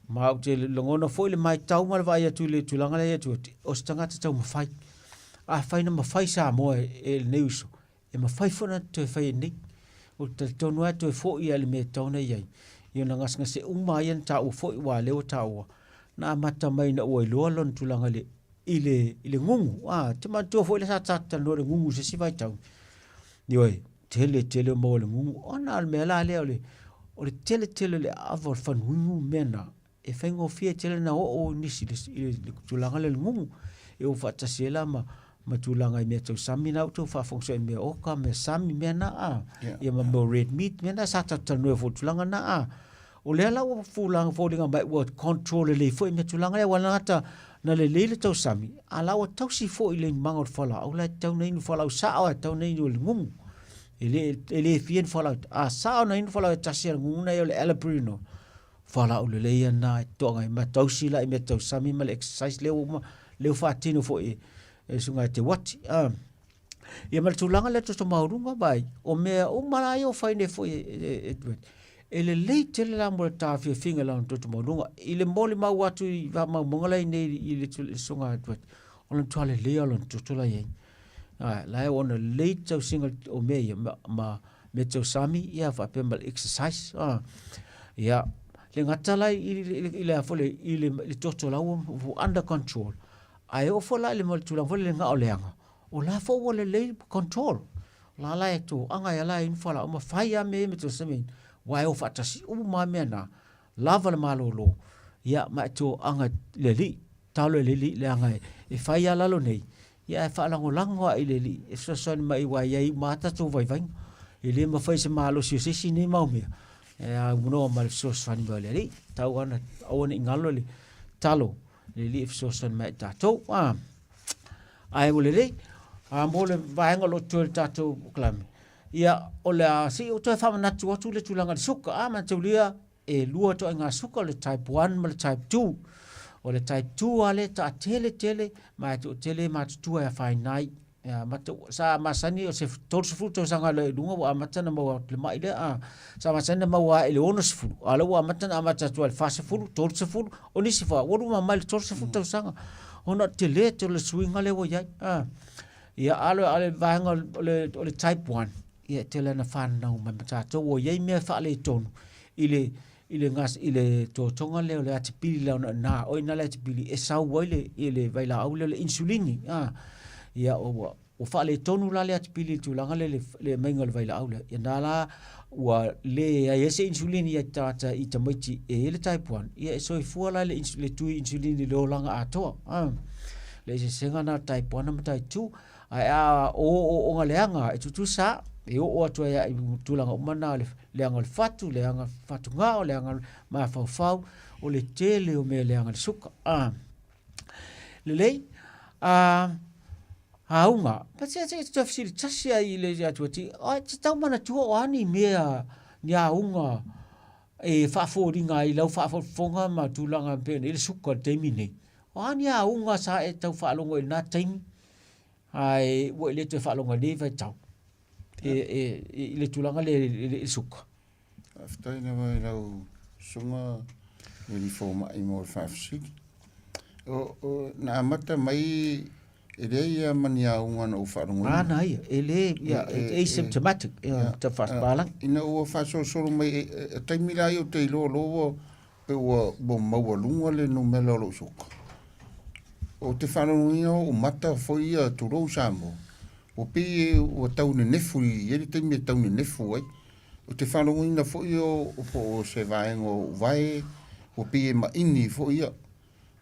Ma ou te lagona foi le matau ma le vaai atu i le tulaga lea e i atu, o se tagata taumafai. Afai na mafai Samoa e lenei uso, e mafai foi ona toe fai e nei. Ou te talitonu lava e toe foi lava i le mea e tatau ona i ai. I ona gasegase uma lava ia na taua foi aua o lea ua taua, na amata mai ina ua iloa lona tulaga i le, i le, i le gugu. A, te manatua foi lea sa tatou talanoa i le gugu i se isi vaitau. Ioe, tele tele o maua i le gugu. Ona o le mea la lea o le, o le tele tele o le aava o le fanuinu ma mea na, e faigofie tele ona oo nisi i le tulaga lea o le gugu. E o faatasi ai la ma, ma tulaga i mea tau sami na ua outou faafofoga soo i mea oka, mea sami, mea na a. Ia ma mea o red meat, mea na sa tatou talanoa ai foi i tulaga na a. O lea la ua fulaga foliga mai ua control lelei foi mea tulaga lea, aua e le gata na lelei le tausami, a la ua tausi foi i le inumaga o le fualaau la e tatau ona inu fualaau sao lava e tatau ona inu e le gugu. E le, e le fia ni fualaau, a sao ona inu fualaau e tasi a le gugu na ia o le allopurinol. Fualaau lelei ia na e toaga ai ma tausi la i mea tausami ma le exercise lea ua uma, lea ua faatino foi e susuga ia Teuati. Ia ma le tulaga lea toto maualuga vaai, o mea uma la ia ua fai nei foi e Duet, e lelei tele la mo le taofiofiga i lana toto maualuga. I le molimau atu i faamaumauga la i nei i le susuga a Duet, o le matua lelei lava o lona toto la i ai. La e ona lelei le tausiga o mea ia ma mea tausami ia faapea ma le exercise. Ia, le gata la i le, i le toto la ua under control, ae oo foi la i le tulaga foi lele gao leaga, o la foi ua lelei control. la la e toaga e ala e inu fualaau ma fai lava mea ia methoxamine, aua e o faatasi uma lava mea na, lava le malolo, ia ma e toaga i le Alii, talo i le Alii leaga e fai lava lalo nei, ia ae faalagolago lava i le Alii e fesoasoani mai aua e i ai uma lava tatou vaivaiga. E le mafai e se malosi o se isi nei mau mea, e aunoa ma le fesoasoani mai o le Alii. Tau ana, aua ne i galo le talo i le Alii e fesoasoani mai ia i tatou. Ah. Ae ua lelei, a mo le vaega o lo o totoe i le tatou polokalame, ia, o le a se i ou toe faamanatu atu le tulaga i le suka. A manatulia, e lua ituaiga suka, o le type 1 ma le type 2. O le type 2 lava lea e taatele tele ma e toatele e matutua e afaina ai. E amata, sa masani o se 30 tausaga loa i luga ua amata ona maua atu le mai lea. A, sa masani ona maua i le 60, a o lea ua amata ona amata atu i le 40, 30, o nisi foi ua luma mai le 30 tausaga. Ona o le tele tele o le suiga lea ua i ai. A, ia, a o le vaega o le type 1, ia e tele ana fanau mai ma tatou ua i ai mea faaletonu i le i le gas i le totoga lea o le atipili lea ona na oi na le atipili e sau ai le i le vailaau lea o le insulini a ia ua ua faaletonu la le atipili i le tulaga lea le le maiga o le vailaau lea ia na la ua leai ai se insulini i tagata i tamaiti e i ai le type 1 ia e soifua la le le tui insulini i le olaga atoa a le eseesega na o le type 1 ma type 2 Ae a o ooooga leaga e tutusa, e oo atu ai i tulaga uma na o le leaga o le fatu, leaga fatugao, leaga mafaufau, o le tele o mea leaga le suka. A, lelei, a, auga, pa se se te fesili tasi ai i le atu ati, ai te tau manatua o a ni mea, ni auga e faafoliga ai i lau faafofoga ma tulaga pei ona i ai le suka i le taimi nei. O a ni auga sa e tau faalogo i lena taimi, ae ua e le toe faalogo i lenei vaitau i le tulaga lea i le suka? Faafetai lava i lau susuga i le fomai mo le faafesili. O, na amata mai e leai lava ma ni auga na ou faalogoina. A na ia, e le, ia, asymptomatic, ia, ta faapalagi. Ina ua faasolosolo mai, e taimi la ia ou te iloa loa ua Pei ua maualuga le numera o lou suka. Ou te faalogoina ou mata foi ia, tulou Samoa, ua pei ua tau nenefu i ai le taimi e tau nenefu ai. Ou te faalogoina foi o po o se vaega o ou vae, ua pei e maini foi ia.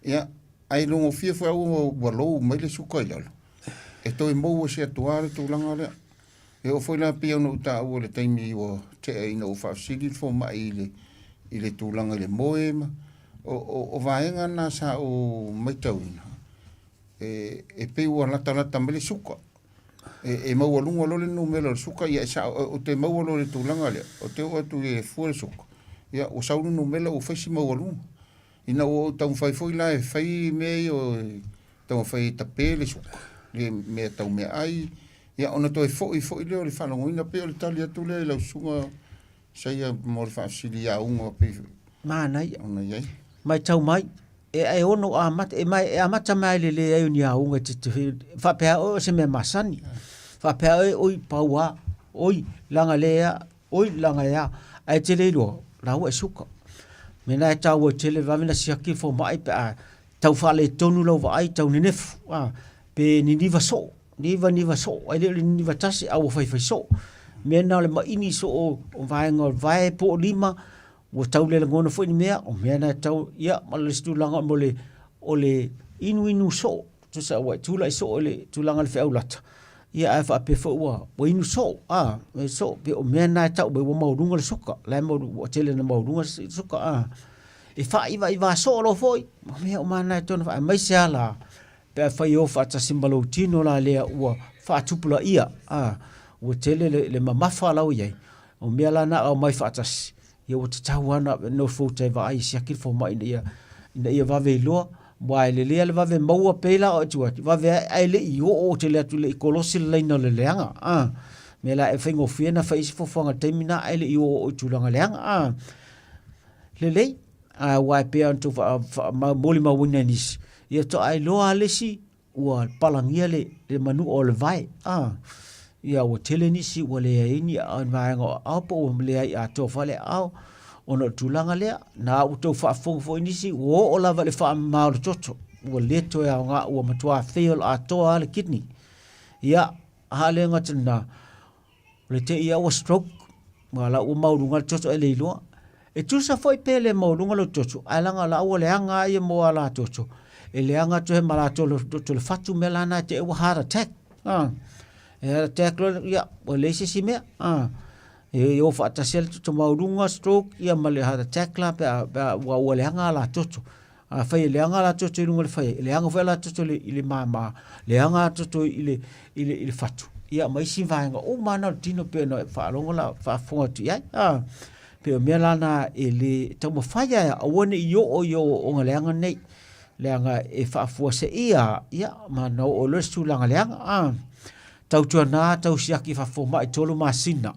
Ia, ae logofia foi au ua lou mai le suka i lalo, e toe maua se atu lava le tulaga lea. E oo foi la pei ona ou taua i le taimi ua tea ina ua faafesili le fomai i le, i le tulaga i le moe ma, o, o, o vaega na sa ou matauina, e, e pei ua latalata mai le suka. E, e maualuga loa le numera o le suka, ia e sao, ou te maua loa i le tulaga lea, ou te oo atu e fua le suka, ia ua sau le numera ua fai si maualuga. Ina ua ou taumafai foi la e fai mea ia o taumafai e tape le suka, le mea tau meaai, ia ona toe foi foi lea o le faalogoina, pei o le tali atu lea i lau susuga Saia mo le faafesili auga pei Manaia. ona i ai. Matau mai, e, e ono amata, e, mai, e amata mai le leai o ni auga e te, te, faapea oe o se mea masani. Faapea oe, oi, pau a, oi, laga lea, Oi, laga e a, ae te le iloa, la ua e suka. Mena e taua tele vave na siaki le fomai pe a tau faaletonu lau vaai tau nenefu, a, pe niniva soo, niva niva soo, ai le o le niniva tasi a ua faifai soo. Mea na o le maini soo o vaega o le vae po o lima, ua tau le lagona foi ni mea, o mea na e tau, ia, ma le isi tulaga mo le, o le inuinu soo, tusa ua e tulai soo i le tulaga o le feau lata, ia ae faapea foi ua, ua inu soo, a, e soo, pei o mea na e tau mai ua maualuga le suka, la e maualuga, ua tele ina maualuga le suka, a. E faaivaivā soo loa foi, o mea uma lava na e tatau ona fai, aemaise lava la pe afai e o faatasi ma lou tino la lea ua faatupulaia, a, ua tele le, le mamafa la ua i ai, o mea la na aumai faatasi, ia ua tatau lava ona nofo uta e vaai e siaki le fomai ina ia, ina ia vave iloa, aua e lelei lava le vave maua pei la o atu atu, vave ae, ae le i oo tele atu, le i kolosi le laina o le leaga, a. Mea la e faigofie ona fai isi fuafuaga i le taimi lena ae le i oo i tulaga leaga, a. Lelei, aua e pei lava ona outou faamolimauina e nisi, ia faatoa iloa lava le isi ua palagia le, le manua o le vae. Ah, ia ua tele nisi ua leai ai ni vaega o aao po ua leai atoa foi le aao ona o le tulaga lea. Na ua tou faafofoga foi nisi ua oo lava i le faamama o le toto, ua le toe aoga, ua matua fail atoa lava le kidney. Ia, a le gata i lena, O le te i ua stroke, ua la ua maualuga le toto e le iloa. E tusa foi pe le maualuga lou toto, ae leaga la ua leaga a ia mo a la toto. E leaga atu he ma latou le toto le fatu mea lana e te ua heart attack. Ah. E heart attack loa, ia, ua leai se isi mea. Ah. E o faatasi ai le toto maualuga, stroke, ia ma le heart attack la pe a, pe a ua, ua leaga a la toto. Afai e leaga la toto i luga o le fai, e leaga foi la toto i le māmā, leaga la toto i le, i le, i le fatu, ia ma isi vaega uma na o le tino pei ona faalogo la, faafofoga atu i ai. Ah, pei o mea la na e le taumafai ae aua ne i oo i ooooga leaga nei, leaga e faafuaseia, ia, ma na oo loa i se tulaga leaga. Ah, tautuana tau siaki faafomai 3 masina.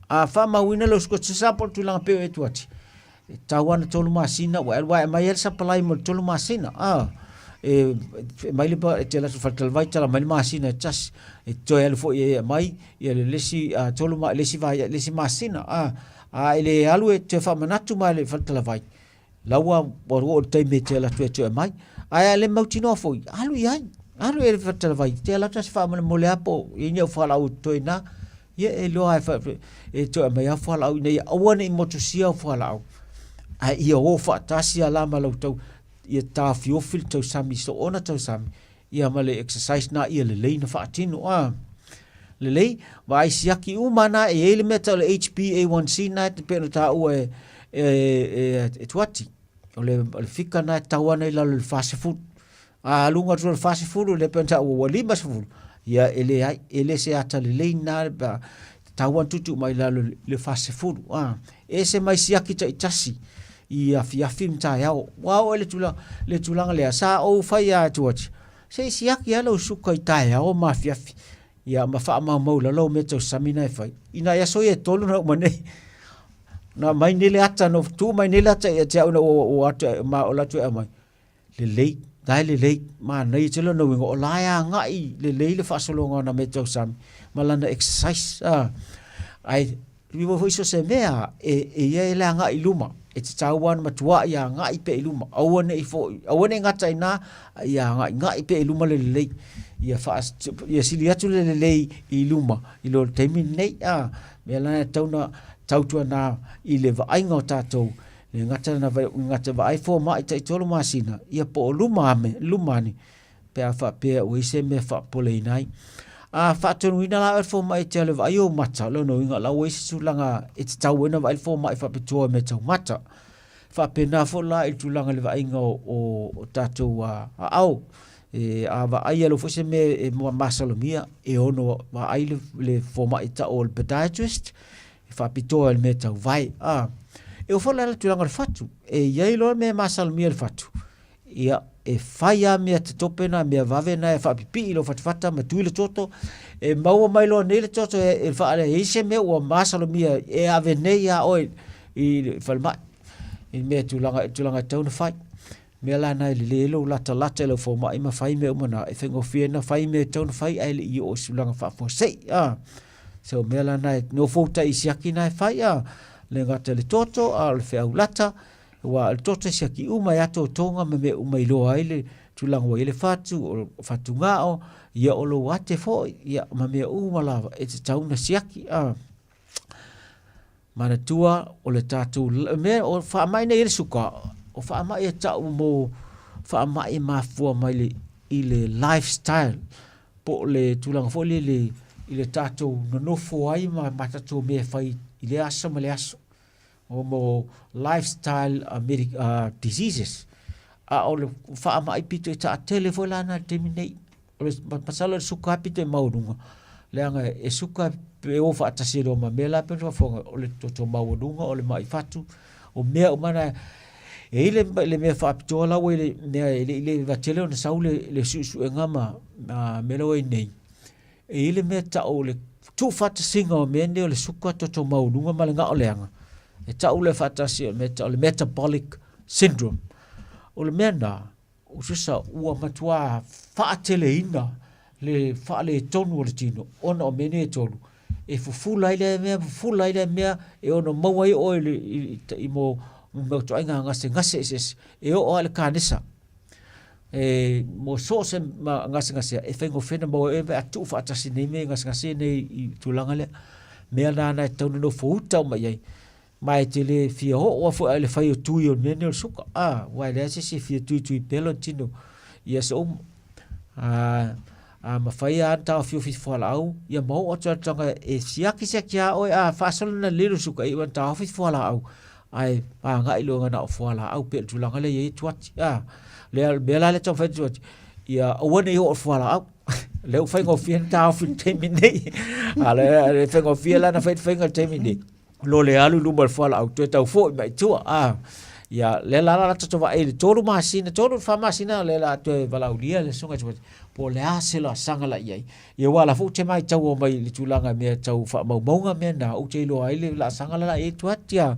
A faamauina lou suka, tusa po o le tulaga pei o e atu atu, E tau ana 3 masina ua alu ae mai ai le supply mo le 3 masina. Ah, e, e mai le e te alu atu faletalavai tala mai le masina e tasi. E toe alu foi e mai ia le lesi uh, tolu ma lesi vai lesi masina. Ah, a e le alu e toe faamanatu mai le faletalavai. Laua ua oo le taimi e te alu atu e toe mai. Ae a le mautinoa foi, alu i ai. Alu i le faletalavai, te alu atu se faamolemole a po i ai ni au fualaau toe na. Ia e iloa e, e toe aumai lava fualaau ina ia aua ne i motusia au fualaau, ae ia o faatasi a la ma lau tau, ia taofiofi le tausami soona tausami, ia ma le exercise na ia lelei na faatino. A lelei, vaai siaki uma na e i ai le mea tau le HbA1c na e pei ona taua e, e, e, e Tuati. O le, o le fika na e tau ana i lalo i le 40. A alu atu le 40, le pei ona taua ua 50, ia e leai, e le se ata lelei na pa tatau ona tuutuu mai lalo i le 40. A, e ese mai siaki taitasi i afiafi ma taeao. Ua oo i le tulaga, le tulaga lea, sa ou fai atu atu, se i siaki lava lau suka i taeao ma afiafi, ia ma faamaumau i lalo au mea tausami na e fai. I nai aso ia e tolu na uma nei, na aumai nei le ata, na tuu mai nei le ata ia te au ina ua atu, ma o le atu e aumai. Lelei, la e lelei, manaia tele lona uiga, o la e agai lelei le faasologa o na mea tausami ma lana exercise. A, ae iwa foi so se mea e, e ia e le agai i luma, e tatau lava ona matuai agai pea i luma, aua ne i foi, aua ne i gata i ina, a ia agaigai pea i luma le lelei, ia faa, ia sili atu le lelei i luma i lo le taimi lenei. A, mea la e tatau ona tautuana i le vaaiga o tatou Le gata na gata vaai fomai tai 3 masina, ia po o luma ame, luma ane, pe a faapea ua i se mea faapopoleina ai. A faatonuina la oe le fomai e te alu e vaai ou mata, lona uiga o la ua i se tulaga e tatau ai ona vaai le fomai faapitoa i mea tau mata. Faapena foi la i le tulaga i le vaaiga o, o, o tatou aao. E, a vaai alo foi se mea e masalomia, e ono vaai le, le fomai tau o le podiatrist, e faapitoa i le mea tau vae. A, e oo foi la i le tulaga o le fatu, e i ai loa le mea e masalomia i le fatu, ia, e fai lava mea tatope na, mea vave na e faapipii i lou fatafata ma tui le toto, e maua mai loa nei le toto e, e faale, e i se mea ua masalomia e ave nei lava oe i le falemai, i le mea tulaga, tulaga e tatau ona fai. Mea la na e lelei ai lou latalata i lau fomai ma fai mea uma na, e faigofie ai ona fai mea e tatau ona fai ae le i oo i se tulaga faafuasei. A, so mea la na e nofo uta i siaki na e fai, a, le gata i le toto, a o le feau lata, aua o le toto e siaki uma e atoatoga ma mea uma i iloa ai le tulaga ua i ai le fatu, o fatugao, ia o lou ate foi, ia ma mea uma lava e tatau ona siaki. A. Manatua o le tatou mea o faamai nei e le suka, o faamai e tau mo faamai e mafua mai le, i le lifestyle po o le tulaga foi lele i le tatou nonofo ai ma, ma tatou mea e fai i le aso ma le aso. O mo lifestyle medic, diseases. A o le faamai pito e taatele foi la na i le taimi nei. O le masalo o le suka pito e maualuga, leaga e suka e o faatasi loa ma mea la pei ona faafofoga, o le toto maualuga, o le mai fatu, o mea uma na. E i ai le, le mea faapitoa la ua i le mea e le i leva tele ona sau le, le suesuega ma mea la ua i ai nei, e i ai le mea tau o le tuufaatasiga o mea nei o le suka toto maualuga ma le gaoleaga, e tau lea faatasi o le mea tau o le metabolic syndrome. O le mea lena, O tusa ua matua faateleina le faaletonu o le tino ona o mea nei e tolu, e fufula ai lea mea, fufula ai lea mea e ono maua ai oe i, i, i mo mea ituaiga gasegase eseese, e oo lava i le kanesa. E, mo so o se gasegase e faigofie ona maua ai oe pe a tuufaatasi nei mea i gasegase nei i tulaga lea. Mea nana e tatau ona nofo uta uma i ai. Ma e te le fia oo lava foi i le fai o tui o le mea lenei o le suka, a, aua e leai se isi e fia tuitui pea lona tino i aso uma. A, a mafai lava ona taofiofi fualaau, ia ma oo atu lava i le tulaga e siaki siaki lava oe, a faasolo ona lelei lou suka, iu lava ina taofi fualaau, ae agai loa na o fualaau pei o le tulaga lea e i ai Tuati. A, lea, o le mea la lea e taumafai atu Tuati, ia aua ne i oo i le fualaau. Lea ua faigofie ona taofi i le taimi nei. A o le faigofie la ona fai le faiga i le taimi nei. Lo le alu i luma o le fualaau, toe tau foi mai i tua. A, ia, lea la la tatou vaai i le 3 masina, 3 i le 4 masina lea la toe valaaulia le susuga i le po o le a se laasaga la i ai. Ia aua o la foi ou te maitaua mai i le tulaga i mea tau faamaumauga mea na, ou te iloa ai le laasaga la la i ai Tuati a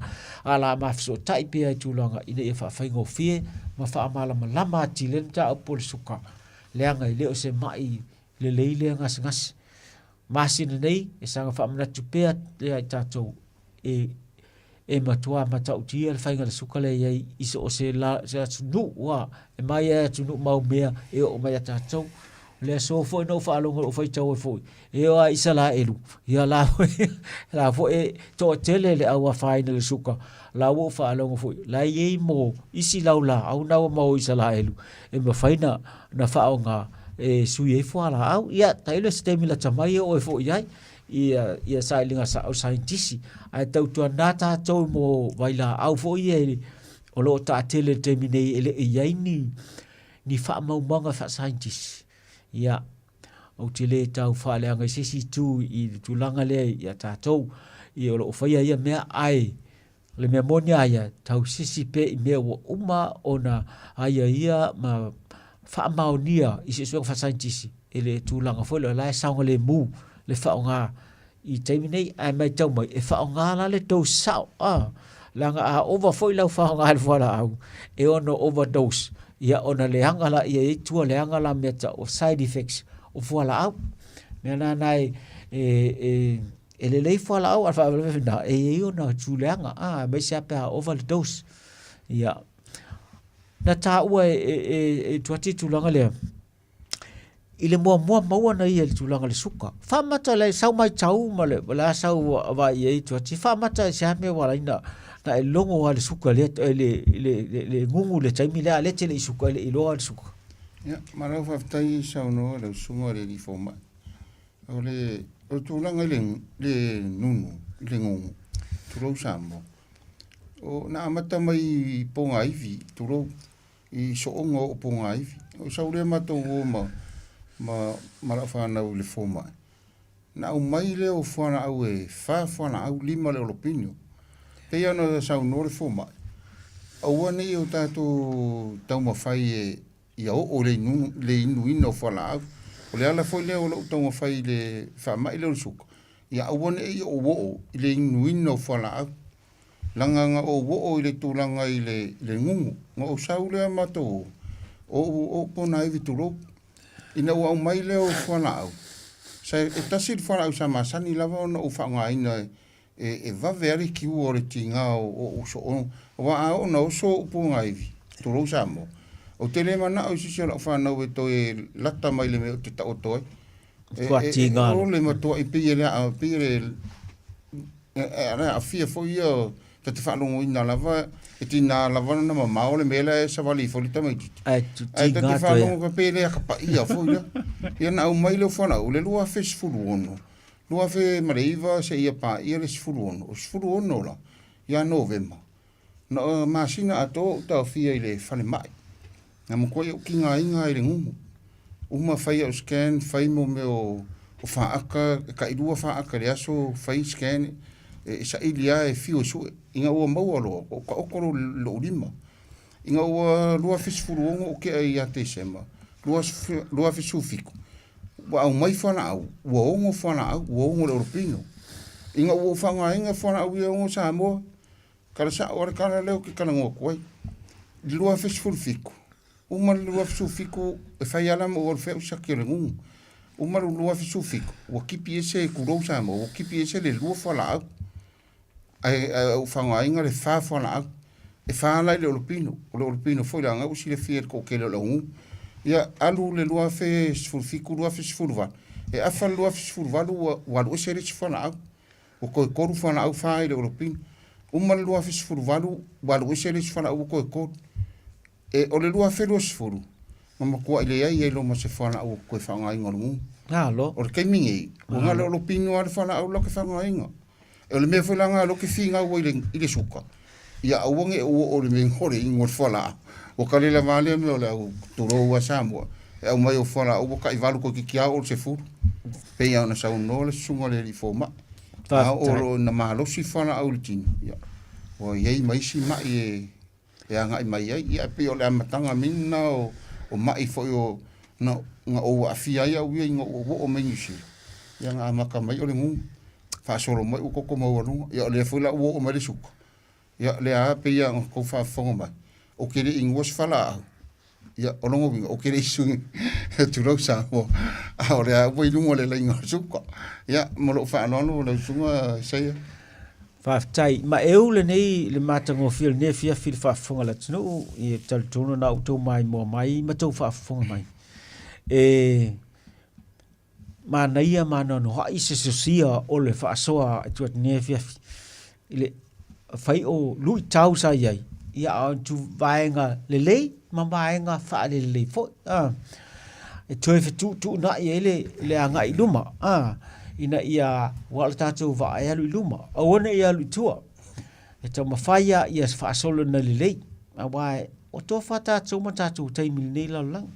o le a ma fesootai pea i tulaga ina ia faafaigofie ma faamalamalama atili ai le mataupu o le suka, leaga e le o se mai lelei lea gasegase. Masina nei, e saga faamanatu pea ia i tatou e e matua matautia le faiga o le suka lea e i ai i so o se la, se atunuu ua e mai ai atunuu maumea e oo mai ia tatou. O le aso foi na ou faalogo ou faitau ai foi, e oo lava i Isalaelu, ia la foi, la foi e toatele le au afaina i le suka, la ua ou faalogo foi, la e i ai mo isi laulaau na ua maua i Isalaelu e mafai na, na faaaoga e sui ai fualaau. Ia, tailo se taimi lata mai e oo ai foi i ai ia, ia sailiga sa, o saienitisi. Ae tautuana tatou mo vailaau foi ia e, o lo o taatele i le taimi nei e le i i ai ni, ni faamaumauga faasaienitisi. Ia, ou te le tau faaleaga i se isi itu i le tulaga lea ia tatou, ia o lo o faia ia mea, ae O le mea moni lava ia, tausisi pea i mea ua uma ona aiaia ma faamaonia i suesuega faasaienitisi i le tulaga foi lea o la e saogalemu le faaaoga i taimi nei. Ae matau mai, e faaaoga la le dose sao, a, leaga a ova foi lau faaaoga i le fualaau, e ono overdose, ia ona leaga lea e i tua leaga la mea tau o side effects o fualaau. O mea la e, e, e E lelei fualaau a le faalavelave na e i ai ona tuleaga a aemaise lava pe a ova le dose. Ia na taua e, e, e, e Tuati tulaga lea i le muamua maua na ia i le tulaga le suka. Faamata le sau mai tau ma le la sau vai ai Tuati. Faamata se a mea ua ala na na e logo a le suka le le le le ngungu le taimi le a le tele i suka le iloa le suka. Ia, malo faafetai saunoa lau susuga i le alii fomai. O le, o le tulaga i le, le nunu, i le gugu, tulou Samoa, o, na amata mai i Pogaivi, tulou, i sooga o Pogaivi. O sau lea matou o ma, ma, ma lau fanau i le fomai, na aumai lea o fualaau e fa fualaau, lima le olopino. Pei ona saunoa le fomai, aua ne i o tatou taumafai e ia oo i le inuina o fualaau. O le ala foi lea o lou taumafai i le faamai lea o le suka, ia aua ne i ou oo i le inuina o fualaau. Leaga na ou oo i le tulaga i le, le gugu, na ou sau lea matou o, o ou ponaivi tulou. Ina ua aumai lea o fualaau, sa e tasi le fualaau sa masani lava ona ou faaaogaina e vave lava le kiua o le tiga o ou sooga. Aua a oo ina oso ou pogaivi, tulou Samoa, ou te le manao i se isi o lau fanau e toe lata mai i le mea ou te taoto ai. Matua tiga. O le matuai pei e le pei e le aafia foi ia ta te faalogoina lava e tiga lava ona mamao le mea la e savali foi le tamaitiiti. Ae Ae ta te faalogo faapea e le akapaia foi lea. Ia ona aumai lea o fualaau, le 2016, 2009 seia paia le 16, o le 16 la, ia Novema, na masina atoa ou taofia i le falemai. Na matuai ou tigaina i le gugu. Uma fai au scan, fai mo mea o, o faata, e tailua faata i le aso, fai scan, e, e saili lava e fiu e sue. Ina ua maua loa, ua taoto lou, lou lima. Ina ua 2016 ou tea ia Tesema, 2017, Ua aumai fualaau, ua ono fualaau, ua ono le olopino. Ina ua ou faaaogaina fualaau ia e ono Samoa, tala sao lava le tala lea ou te talanoa atu ai. I le 2017, uma le 2017 e fai lava la ma ou alu fea au siaki o le gugu. Uma le 2017, ua tipi ese, tulou Samoa, ua tipi ese le lua fualaau. Ae, ae ou faaaogaina le fa fualaau. E fa la i le olopino. O le olopino foi leaga ua silafia e le toatele o le augū. Ia, alu le 2017, 2018, e afa le 2018 ua, ua alu ese le isi fualaau. Ua toe tolu fualaau fa i le olopino. Uma le 2018, ua alu ese le isi fualaau ua toe tolu. E, o le 2020, na matuai leai ai loa ma se fualaau ou te toe faaaogaina o le gugu. Malo. O le taimi nei, ua na o le olopino lava le fualaau la ou te faaaogaina. O le mea foi la lena o lea ou te finau ai i le suka, ia aua ne i ou oo i le mea o le inu o le fualaau. Ua tali lava lea mea o le au, tulou lava Samoa, e aumai o fualaau ua taivalu toeitiiti lava oo i le 10. Pei lava ona saunoa le susuga i le alii fomai, a oo loa ina malosi fualaau i le tino, ia, ua i ai ma isi mai e e agai mai ai. Ia, e pei o le amataga mai lena o, o mai foi o, na, na ou aafia ai au ia ina ua ou oo mai Niu Sila, ia na amata mai o le gugu, faasolo mai ua toto maualuga. Ia o lea foi la ua oo mai le suka, ia lea lava pei lava ona outou faafofoga mai, ou te le i inua se falaau, ia o lona uiga ou te le i sui, tulou Samoa, a o lea lava ua i luga o le laina o le suka. Ia, ma lou faaaloalo lau Susuga Isaia. Faafetai. Ma e u lenei le matagofie o lenei afiafi i le faafofoga a le atunuu, e talitonu na outou maimoa mai ma tou faafofoga mai. E manaia ma anoanoai se sosia o le faasoa e tuu atu nei afiafi. I le fai o luitau sa i ai, ia a o tu vaega lelei ma vaega faalelelei foi. A, e toe fetuutuunai ai le, le agai i luma. A, ina ia, ua o le tatou vaa e alu i luma, aua ne i alu i tua. E taumafai lava ia faasolo ina lelei, aua ua tofa tatou ma tatou taimi i lenei lalolagi.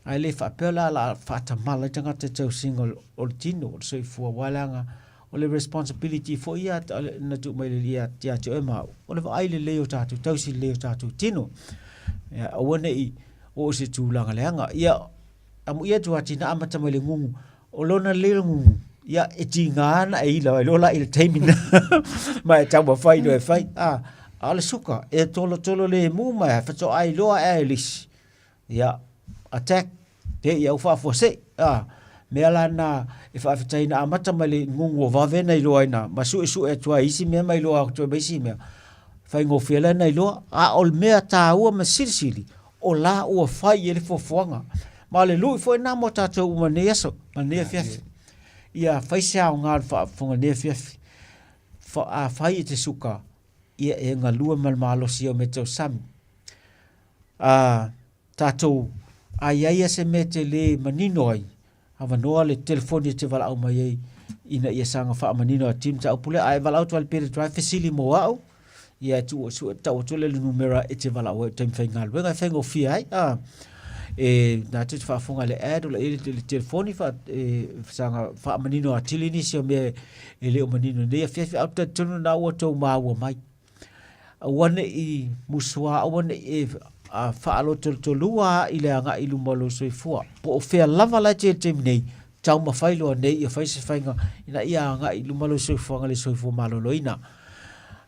Ae le faapea la o le a faatamala ai tagata i le tausiga o le tino, o le soifua, aua leaga o le responsibility foi ia na tuu mai ia te oe ma au, o le vaai lelei o tatou, tausi lelei o tatou tino. Ia, aua ne i oo i se tulaga leaga. Ia, amuia atu atina amata mai le gugu, o lona lelei o le gugu, ia, e tiga ona e ila ai loa la i le taimi na, ma e taumafai loa e fai. A, a o le suka, e tolotolo lemu ma e faatoa iloa ea e le isi. Ia, attack, te i au faafuasei. A, mea la na e faafetai na amata mai le gugu o vave na iloa ai na, ma suesue atu ai isi mea ma iloa atu ai ma isi mea. Faigofie la na iloa. A o le mea taua ma silisili, o la ua fai i ai le fuafuaga. Ma o le lui foi lena mo tatou uma i lenei aso, ma lenei afiafi. Ia fai se aoga o le faafofoga i lenei afiafi. Fa, afai e te suka, ia e galue ma le malosi o mea tau sami. A, tatou, a i ai se mea e te le manino ai, avanoa le telefoni e te valaau mai ai ina ia saga faamanino atu le mataupu lea. A e valaau atu lava i le Peter Drive fesili mo au, ia e tuu sue tau atu le numera e te valaau ai i taimi faigaluega e faigofie ai. A, e na te faafofoga i le ad o la i le telefoni fa, e saga faamanino atili nisi o mea e le o manino i lenei afiafi. Ae ou te talitonu na ua outou maua mai. Aua ne i musuā, aua ne i e faalotolotolua i le agai i luma o lou soifua. Po o fea lava la e te i le taimi nei, taumafai loa nei ia fai se faiga ina ia agai i luma lou soifuaga i le soifua maloloina.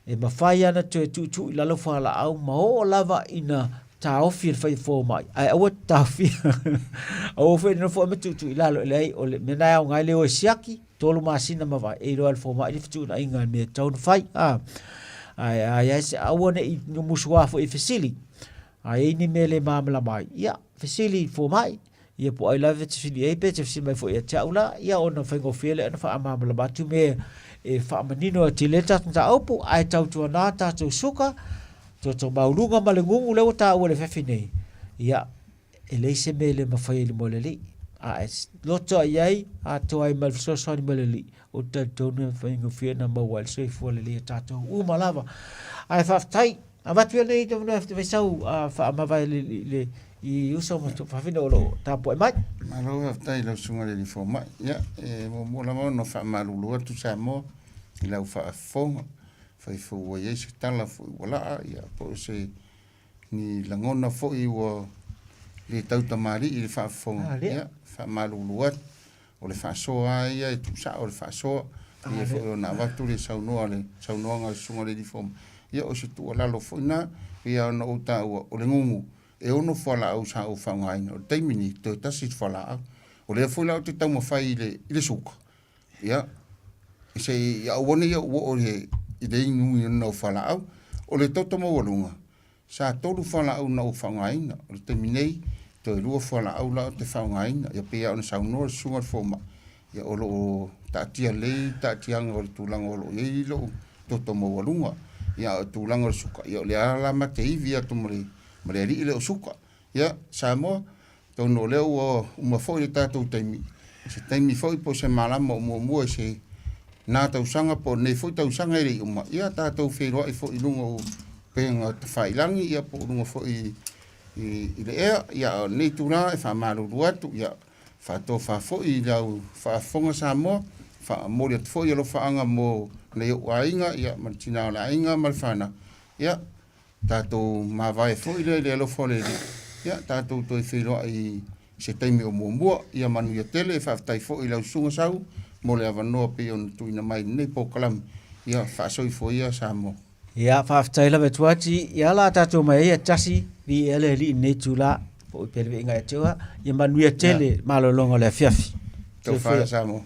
E mafai lava ona toe tuutuu i lalo fualaau ma oo lava ina taofi e le fai fomai, ae aua te taofia. Aua foi ne nofo ma tuutuu i lalo, e leai, o le mea lena e aoga ai le o e siaki, tolu masina ma vae, e iloa e le fomai le fetuunaiga i le mea e tatau ona fai. A, ae a i ai se, aua ne i musuā foi e fesili, a i ai ni mea le malamalama ai, ia, fesili i le fomai, ia po o ai lava e te fesili i ai, pe te fesili mai foi ia te au la, ia ona faigofie lea ona faamalamalama atu mea e faamanino atili ai le tatou mataupu, ae tautuana tatou suka, toto maualuga ma le gugu lea ua taua i le afiafi nei, ia, e leai se mea e le mafai e le moe le Alii. A e loto i ai, atoa ai ma le fesoasoani mai le Alii, ou te talitonu e faigofie ona maua ai le soifua lelei o tatou uma lava. Ae faafetai, avatu ia lenei avanoa e fai sau faamavae i i uso ma fafine o lo o tapuai mai. Malo faafetai i lau susuga i le alii fomai. Ia, e muamua lava ona faamalulu atu Samoa i lau faafofoga, fai foi ua i ai se tala foi ua laa, ia po o se ni lagona foi ua le tautamalii i le faafofoga, ia, faamalulu atu. O le faasoa lava ia e tuusao le faasoa. Ia foi ona avatu le saunoa le saunoaga a le susuga i le alii fomai. Ia o se tuualalo foi lena, pei lava ona ou taua, o le gugu, e ono fualaau sa ou faaaogaina. O le taimi lenei, toe tasi le fualaau. O lea foi la ou te taumafai i le, i le suka, ia, se i aua ne i ou oo i le inuina o fualaau. O le toto maualuga, Sa tolu fualaau na ou faaaogaina. O le taimi nei, toe lua fualaau la ou te faaaogaina. Ia pei lava ona saunoa le susuga i le fomai, ia o lo o taatia lelei taatiaga o le tulaga o lo o i ai lou toto maualuga. Ia, a o le tulaga o le suka, ia o lea lava la ma te ivi atu ma le, ma le alii lea o suka. Ia, Samoa, atonu o lea ua uma foi le tatou taimi, se taimi foi po o se malama o muamua i se na tausaga po o lenei foi tausaga e le i uma, ia tatou feiloai foi i luga o upega tafailagi, ia po o luga foi i le ea. Ia, a o lenei itula e faamalulu atu, ia, faatofa foi i lau faafofoga Samoa, faamomoli atu foi alofaaga mo nai ou aiga, ia, ma le tina o le aiga ma le fanau, ia, tatou mavae foi lea i le alofa o le Alii, ia, tatou toe feiloai i se taimi o muamua. Ia manuia tele, faafetai foi i lau Susuga Sau mo le avanoa pei ona tuuina mai i lenei polokalame. Ia faasoifua ia Samoa. Ia, faafetai lava e Tuati. Ia la tatou mai ai e tasi, viia le Alii i lenei itula, foi pea le viiga ia te oe. Ia manuia tele malologa o le afiafi. Taufa Samoa.